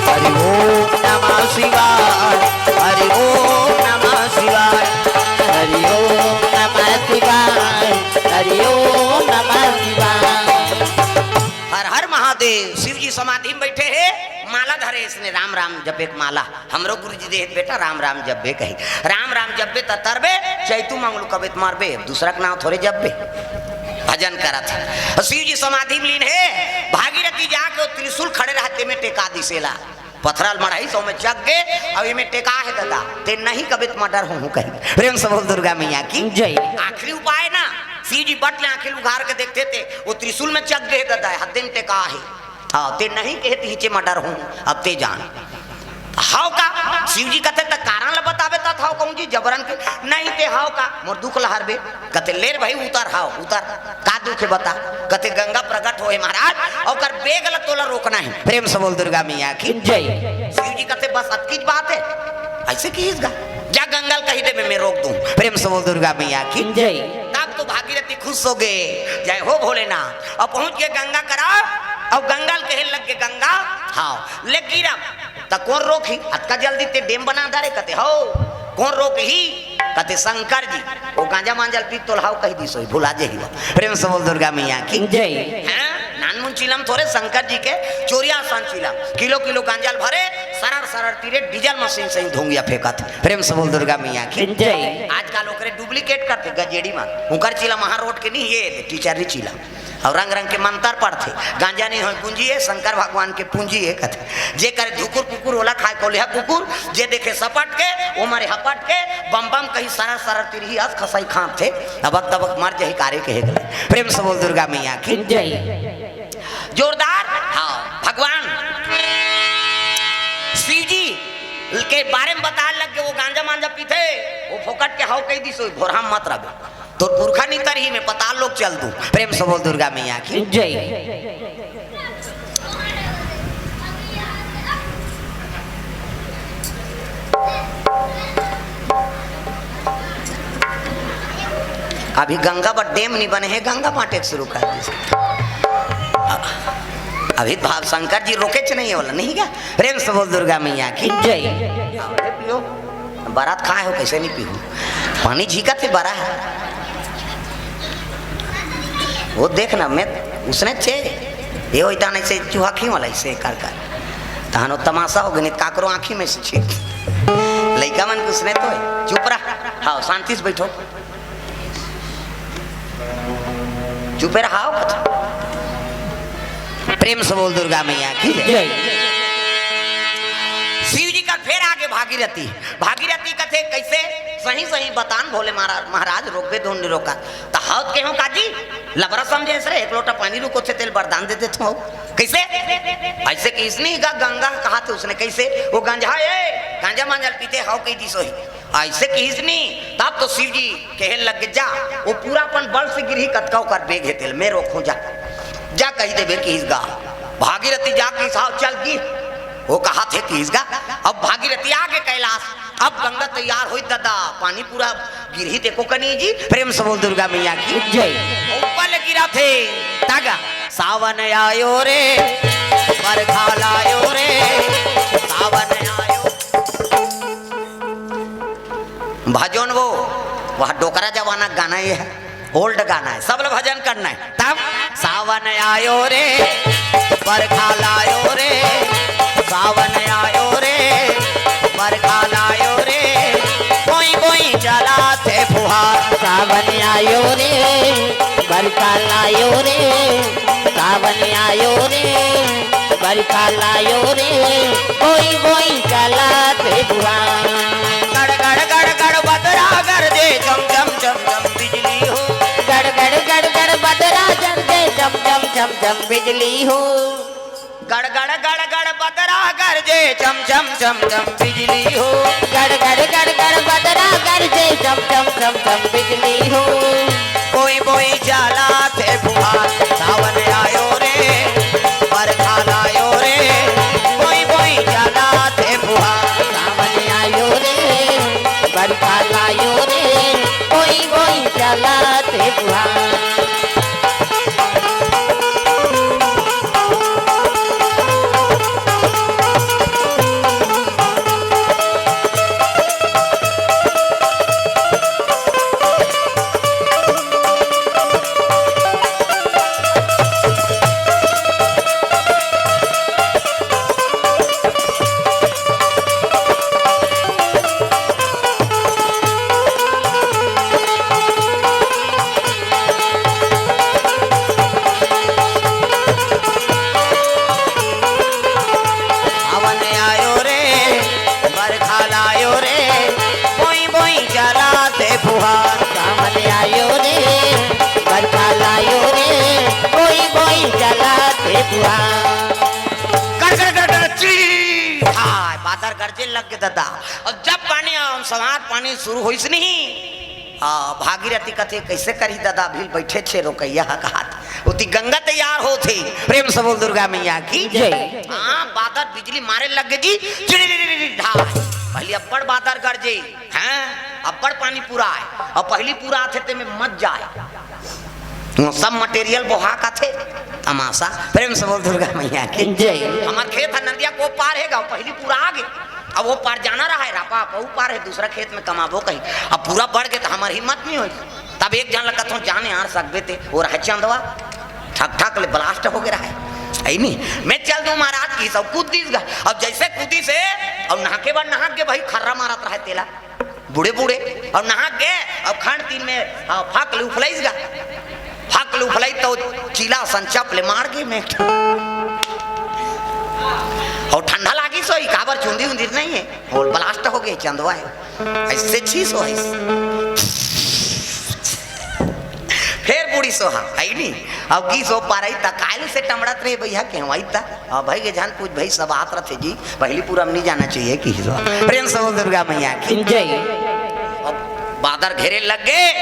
हरि ओम नमः शिवाय, हरि ओम नमः शिवाय, हरि ओम नमः शिवाय, हरि ओम नमः शिवाय। हर हर महादेव। शिव जी समाधि में बइठे हे, माला धरे हे इसने, राम राम जपे के माला। हमरो गुरुजी दे हे बेटा, राम राम जपबे कही। राम राम जपबे त तरबे, चैतू मंगलू कबे त मरबे, दूसरा के नांव थोरे जपबे। भजन करत हे। अउ शिव जी समाधि में लीन हे, भागीरथी जाके ओ त्रिशूल खड़े रहत हे तेमे टेका दिस एला। पथरा ल मढ़ाइस, ओमे चघ गे, अउ एमे टेका हे ददा, तें नहीं कबे त मर्डर होहूं कही। प्रेम से बोल दुर्गा मैया की जय। आखिरी उपाय ना, शिव जी बट ले आंखी ल उघार के देखथे ते ओ त्रिशूल में चघ गे हे ददा, हद्दे म टेका हे। हाँ, तें नहीं कहे त हिचे मर्डर होहूं, अब तें जान। हव का? शिव जी कथे, त कारण ल बताबे त हव कहूं जी, जबरन के नहीं, तें हव का? मोर दुख ल हरबे। कथे, ले रे भाई, उतर, हव, उतर। का दुख हे बता? कथे, गंगा प्रकट होहे महाराज, अउ ओकर बेग ल तोला रोकना हे। प्रेम से बोल दुर्गा मैया की जय। शिव जी कथे, बस अतकीच बात हे? अइसे किहिस गा? जा गंगा ल कहि देबे, मैं रोक दूं। प्रेम से बोल दुर्गा मैया की जय। तब तो भागीरथी खुश होगे, जय हो भोलेनाथ। अउ पहुंच गे गंगा करा, अउ गंगा ल कहे लग गे, गंगा, हाँ, ले गिरा। त कोन रोकही? अतका जल्दी तें डेम बना डारे कथे, हव। कोन रोकही? कथे शंकर जी। ओ गांजा मांजा ल पी तोला हव कहि दिस होही, भुला जाही वो। प्रेम से बोल दुर्गा मैया की जय। हाँ, नानमुन चिलम थोरे शंकर जी के, चोरिया असन चिलम। किलो किलो गांजा ल भरे, सरर सरर तीरे, डीजल मशीन सही धुंगिया फेंकत। प्रेम से बोल दुर्गा मैया की जय। आजकल ओकरे डुप्लीकेट करथे गजेड़ी मन। ओकर चिलम महारोड के नहीं, ये टीचर ही चिलम। अउ रंग रंग के मंतर पढ़थे, गांजा नहीं होय गुंजी ए, शंकर भगवान के पूंजी ए कथे। जे करे धुकुर कुकुर, ओला खाय कोलिहा कुकुर, जे देखे सपट के, ओ मरे हपट के, बम बम कही सरर सरर तिरही अस खसई खांथे, अबक तबक मर जही कारे कहे गले। प्रेम से बोल दुर्गा मैया की जय। जोरदार, हाँ, भगवान शिव जी के बारे में बताय लग गे, वो गांजा मांजा पीथे, वो फोकट के हव कहि दिस होही, भोरहा मत रबे। तोर पुरखा नइ तरही, मैं पताल लोक चल दूं। प्रेम से बोल दुर्गा मैया की जय। अभी गंगा बर डेम नइ बने हे, गंगा बांटे के शुरू कर दिस। अभी भाव शंकर जी रोकेच नहीं हे वाला, नहीं का? प्रेम से बोल दुर्गा मैया की जय। बरात खाए हो, कैसे नहीं पीहू? पानी झींकत हे बरा हे। वो देख ना, मैं उसने छे, ये होता नहीं से चूहा खी वाला इसे कर कर। तहन वो तमाशा हो गए, काकरो आँखी में से छीन। लइका मन के उसने तो है। चुप रह। हाँ, शांति से बैठो। चुपे रहा हो। प्रेम से बोल दुर्गा मैया की जय। जय। शिव जी का फेर आगे भागीरथी। भागीरथी कथे, "कैसे?" "सही सही बतान भोले महाराज, महाराज रोकबे धुन निरोका।" त हाउत के हूँ काजी, लबरा समझे सरे, एक लोटा पानी रुको छे तेल वरदान दे देत हूँ। "कैसे?" "ऐसे कि इसने गा गंगा कहा थे उसने।" "कैसे?" "वो गंजा है, गांजा मांजल पीते हाउ कही दी सोही।" ऐसे किहिस नी, तब तो शिव जी कहे लग, "जा, वो पूरा अपन बल से गिरही, कतका ओकर बेग हे तेल में रोकहूं, जा, जा कही देबे किहिस गा।" भागीरथी जा किहिस, "हाव, चल गिर।" वो कहा थे किहिस गा। अब भागीरथी आगे कैलाश, अब गंगा तैयार होई दादा, पानी पूरा गिरही देखो कनी जी। प्रेम से बोल दुर्गा मैया की जय। ऊपर ले गिरा थे, तागा, "सावन आयो रे, बरखा लायो रे, सावन आयो।" भजन वो, वह डोकरा जमाना गाना ये है, ओल्ड गाना है, सब लोग भजन करना है। तब सावन आयो रे, बरखा लायो रे, सावन आयो रे, बरखा लायो रे, बोई बोई चला थे फुहार। सावन आयो रे, बरखा लायो रे, सावन आयो रे, बरखा लायो रे, बोई बोई चला थे फुहार। गड़ गड़ गड़ गड़ बदरा गरजे, चम चम चम चम बिजली हो। गड़ गड़ गड़ गड़ बदरा गरजे, चम चम चम चम बिजली हो। गड़ गड़ गड़ गड़ बदरा गरजे, चम चम चम चम बिजली हो। गड़ गड़ गड़ गड़ बदरा गरजे, चम चम चम चम बिजली हो। बोई बोई चला थे फुहार, सावन आयो रे, बरखा लायो रे, बोई बोई चला थे फुहार। सावन आयो रे, बरखा लायो रे, बोई बोई चला थे फुहार। सावन आयो रे, बरखा लायो रे, बोई बोई चला थे फुहार। सावन आयो रे, बरखा लायो रे, बोई बोई चला थे फुहार। गड़ गड़ गड़ गड़, चीं, हाय, बादर गरजे लग गे दादा। अउ जब पानी, अउ सवार पानी शुरू होइस नहीं, हाँ, भागीरथी कथे, "कैसे करी दादा, अभी बइठे छे रोकइया ह," कहात। ओती गंगा तैयार होत हे। प्रेम से बोल दुर्गा मैया की जय। हाँ, बादर बिजली मारे लग गे जी, चिड़िड़िड़िड़ी ढाय। पहली अब्बड़ बादर गरजे, हाँ, अब्बड़ पानी पूरा आय, अउ पहली पूरा आथे तेमे मत जाय। वो सब मटेरियल बोहा का थे, तमाशा। प्रेम से बोल दुर्गा मैया की जय। हमर खेत ह नदिया को पार हे गा, पहली पूरा आगे। अब वो पार जाना रहा है, रापा, अब वो पार है, दूसरा खेत में कमाबो कही। अब पूरा बढ़ गे त हमर हिम्मत नहीं होई। तब एक झन ल कथों, "जाने यार सकबे ते," वो रहे चंदवा, ठक ठक ले ब्लास्ट हो गे रहा है। ऐ नहीं, "मैं चल दूं महाराज" किहिस, कूद दिस गा। अब जैसे कूदिस हे, अब नहाके बाद नहाके भाई खर्रा मारत रहा है तेला। बूढ़े बूढ़े, अउ नहा गे, अउ खंड तीन में, हाँ, फाक ले उफलाइस गा। फाक ले उफलाई तो चीला संचप ले मार गे में। अउ ठंडा लागिस होही, काबर चुंदी उंदी नहीं है, होल ब्लास्ट हो गे, चंदवा है। ऐसे छीस हो, ऐसे। फेर बूढ़ी सोहा, है नी? अब की सो पारई त कायल से टमड़त रहे भैया, केहवाई त। अब भाई के जान पूछ भाई, सब आत रथे जी, पहली पूरा में नहीं जाना चाहिए कि हिजवा। प्रेम से बोल दुर्गा मैया की। जय। अब बादर घेरे लग गे,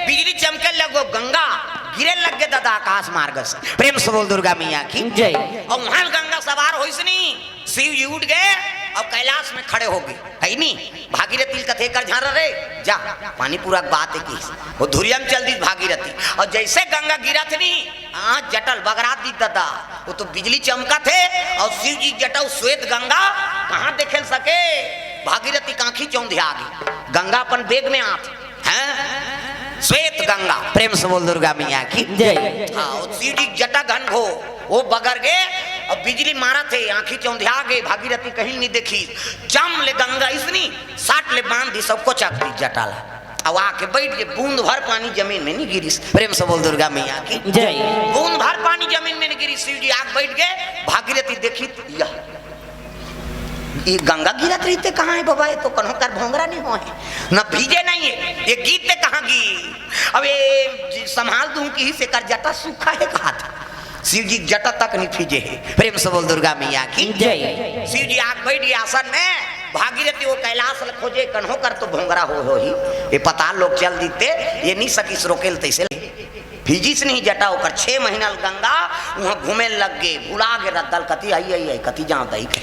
बिजली चमके लगो, गंगा गिरे लग गे दादा आकाश मार्ग से। प्रेम से बोल दुर्गा मैया की। जय। और वहां गंगा सवार होइस नी, शिव जी उठ गे और कैलाश में खड़े हो गे, है नी? भागीरथी ल कथे कर झारा रे, जा, पानी पूरा बात है की। वो धुरिया में चल दी भागीरथी, और जैसे गंगा गिरत नी, हाँ, जटल बगरा दी दादा, वो तो बिजली चमकत हे, और शिव जी जटा श्वेत गंगा कहाँ देखे सके? भागीरथी के आँखी चौंधिया गे, गंगा अपन बेग में आत, हैं? श्वेत गंगा, प्रेम से बोल दुर्गा मैया की। जय। हाँ, वो शिव जी के जटा घन घोर, वो बगर गे, अउ बिजली मारत हे, आँखी चौंधिया गे, भागीरथी कहीं नहीं देखिस, चम ले गंगा अइसने, सट ले बांध दिस, सब कोचक दिस जटा ला। अब आके बइठ गे, बूंद भर पानी जमीन में नहीं गिरिस। प्रेम से बोल दुर्गा मैया की। जय। बूंद भर पानी जमीन में नहीं गिरिस। शिव जी आके बइठ गे, भागीरथी देखिस, यह, ये गंगा गिरत रहिथे कहाँ हे बाबा, ये तो कन्हो कर भोंगरा नहीं होय, न भीजे नहीं हे, ये गिरथे कहाँ गे? अब ये संभाल दूं किहिस, एकर जटा सूखा हे कहा था। शिव जी के जटा तक नहीं भीजे हे। प्रेम से बोल दुर्गा मैया की। जय। शिव जी आके बइठ गे आसन में, भागीरथी वो कैलाश ल खोजे, कन्हो कर तो भोंगरा होय होही, ये पताल लोक चल दिस ते, ये नहीं सकिस रोके ल तइसे। भीजिस नहीं जटा ओकर, छह महीना ल गंगा उहाँ घूमे लग गे, भुला गे रद्दा ल, कति आई, आई, आई, कति जांव दई के।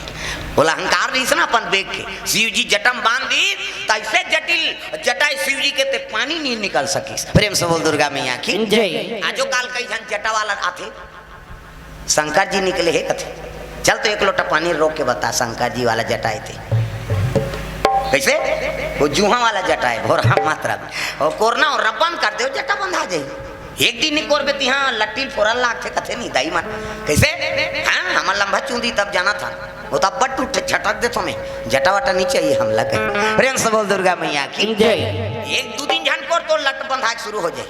बोला अहंकार रहिस ना अपन बेग के, शिव जी जटा म बांध दिस, त अइसे जटिल जटा हे शिव जी के, ते पानी नहीं निकल सकिस। प्रेम से बोल दुर्गा मैया की। जय। आजो काल कई झन जटा वाला आथे, शंकर जी निकले हे कथे, चल तो एक लोटा पानी रोक के बता, शंकर जी वाला जटा हे ते। कइसे? वो जूहा वाला जटा हे, भोरहा मात्रा में। अउ कोरना अउ रब्बन कर दे, जटा बंधा जाही। एक दिन नहीं कोरबे तिहाँ लट्टी ल फोरन लागथे कथे नहीं दाई मन। कइसे? हाँ, हमर लंबा चूंदी तब जाना था। वो तो अब्बड़ टूट झटक देथों मैं। जटा वटा नहीं चाहिए हमला कहे। प्रेम से बोल दुर्गा मैया की। जय। एक दू दिन झन कोर तो लट बंधा के शुरू हो जाए।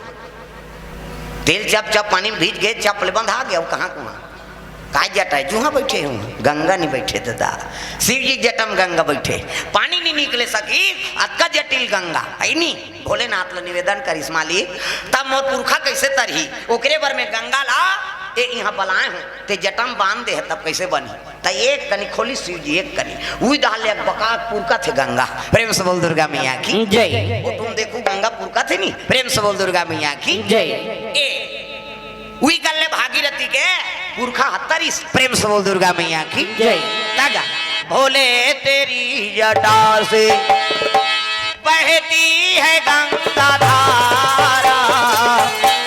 तेल चप चप पानी में भीज गे, चप ले बंधा गे, अब कहाँ कुआं? काय जटा हे? जूहा बइठे हूँ, गंगा नहीं बइठे दादा। शिव जी के जटा म गंगा बइठे, पानी नहीं निकले सकिस, अतका जटिल गंगा हे नहीं। भोलेनाथ ल निवेदन करिस मालिक, तब मोर पुरखा कइसे तरही? ओकरे बर में गंगा ला ए इहाँ बलाए हूँ, ते जटा म बांध दे हे, तब कइसे बनही? त एक कनी खोलिस शिव जी, एक कनी। उही डाहर ले अकबका पुरकथे गंगा। प्रेम से बोल दुर्गा मैया की। जय। वो तुम देखो गंगा पुरकथे नहीं। प्रेम से बोल दुर्गा मैया की। जय। ए, उही कर ले भागीरथी के पुरखा ह तरिस। प्रेम से बोल दुर्गा मैया की। जय। तागा। भोले तेरी जटा से बहती है गंगा धारा,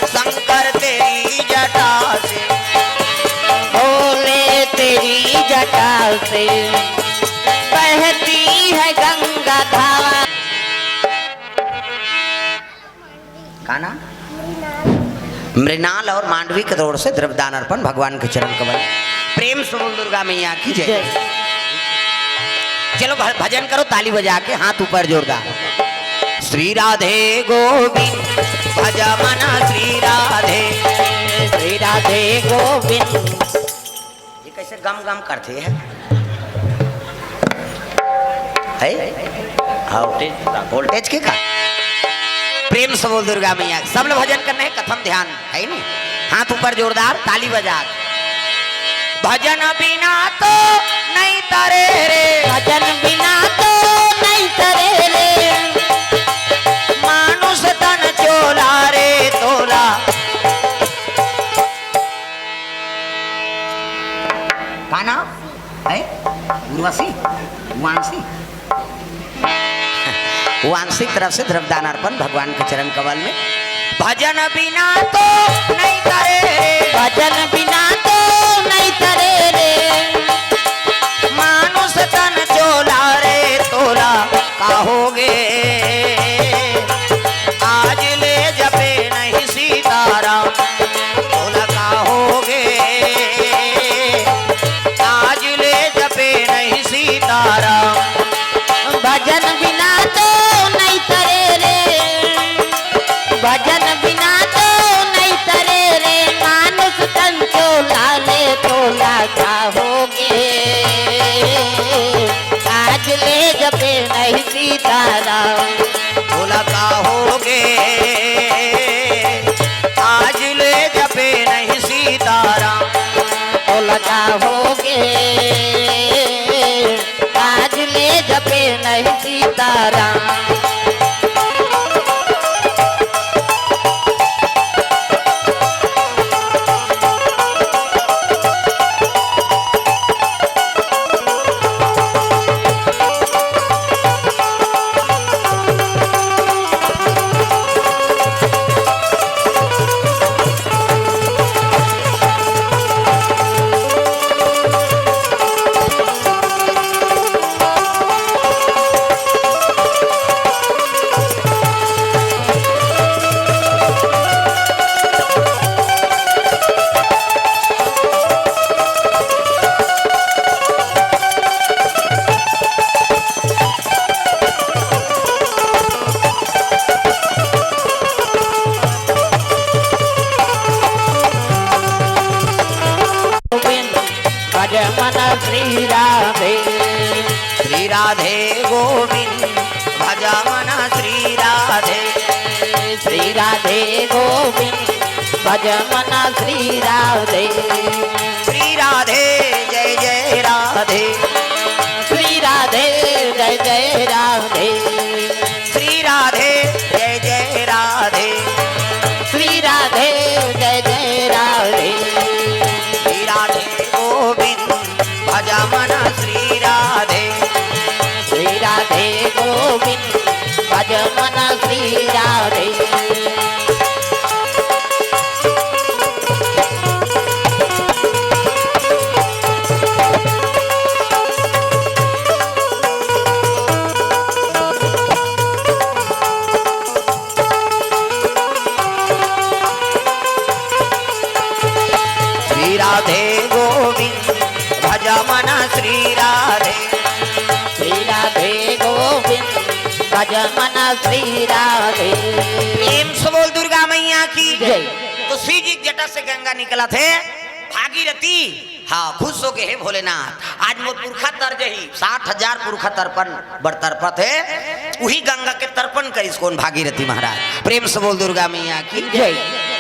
शंकर तेरी जटा से, भोले तेरी जटा से बहती है गंगा धारा। का नाम? मृणाल और मांडवी के ओर से द्रव्यदान अर्पण भगवान के चरण कमल। प्रेम से बोल दुर्गा मैया की जय। जय। चलो भ-, भजन करो ताली बजा के, हाथ ऊपर जोरदार। श्री राधे गोविंद, भज मन श्री राधे, श्री राधे गोविंद। ये कइसे गम गम करथे हे? हे? हाँ, voltage, voltage के का? प्रेम से बोल दुर्गा मैया। सब लोग भजन करना हे, कथम ध्यान हे नहीं? हाथ ऊपर जोरदार, ताली बजा। भजन बिना तो नहीं तरे रे, भजन बिना तो नहीं तरे रे, मानुष तन चोला रे तोला। का नाम हे? उर्वशी? वांशी? वांशिक तरफ से द्रव्यदान अर्पण भगवान के चरण कमल में। भजन बिना तो नहीं तरे रे, भजन बिना तो नहीं तरे रे, मानुष तन चोला रे तोला का होगे। आज ले जपे नहीं सीताराम, तोला का होगे। आज ले जपे नहीं सीताराम, भजन बिना तो नहीं तरे रे, भजन बिना तो नहीं तरे रे, मानुष तन चोला रे तोला का होगे। आज ले जपे नहीं सीताराम, तोला का होगे। आज ले जपे नहीं सीताराम, तोला का होगे। आज ले जपे नहीं सीताराम। राधे गोविंद भज मन श्री राधे। श्री राधे गोविंद भज मन श्री राधे। श्री राधे जय जय राधे। श्री राधे जय जय राधे। श्री राधे जय जय राधे। श्री राधे जय जय राधे। श्री राधे गोविंद भज मन श्री राधे। श्री राधे गोविंद भज मन श्री राधे। श्री राधे गोविंद भज मन श्री राधे। श्री राधे गोविंद भज मन श्री राधे। प्रेम से बोल दुर्गा मैया की जय। तो शिव जी की जटा से गंगा निकलत हे, भागीरथी। हाँ, खुश होके, हे भोलेनाथ, आज मोर पुरखा तर जही, साठ हजार पुरखा तर्पण बर तर्पत हे, उही गंगा के तर्पण करिस कोन? भागीरथी महाराज। प्रेम से बोल दुर्गा मैया की जय।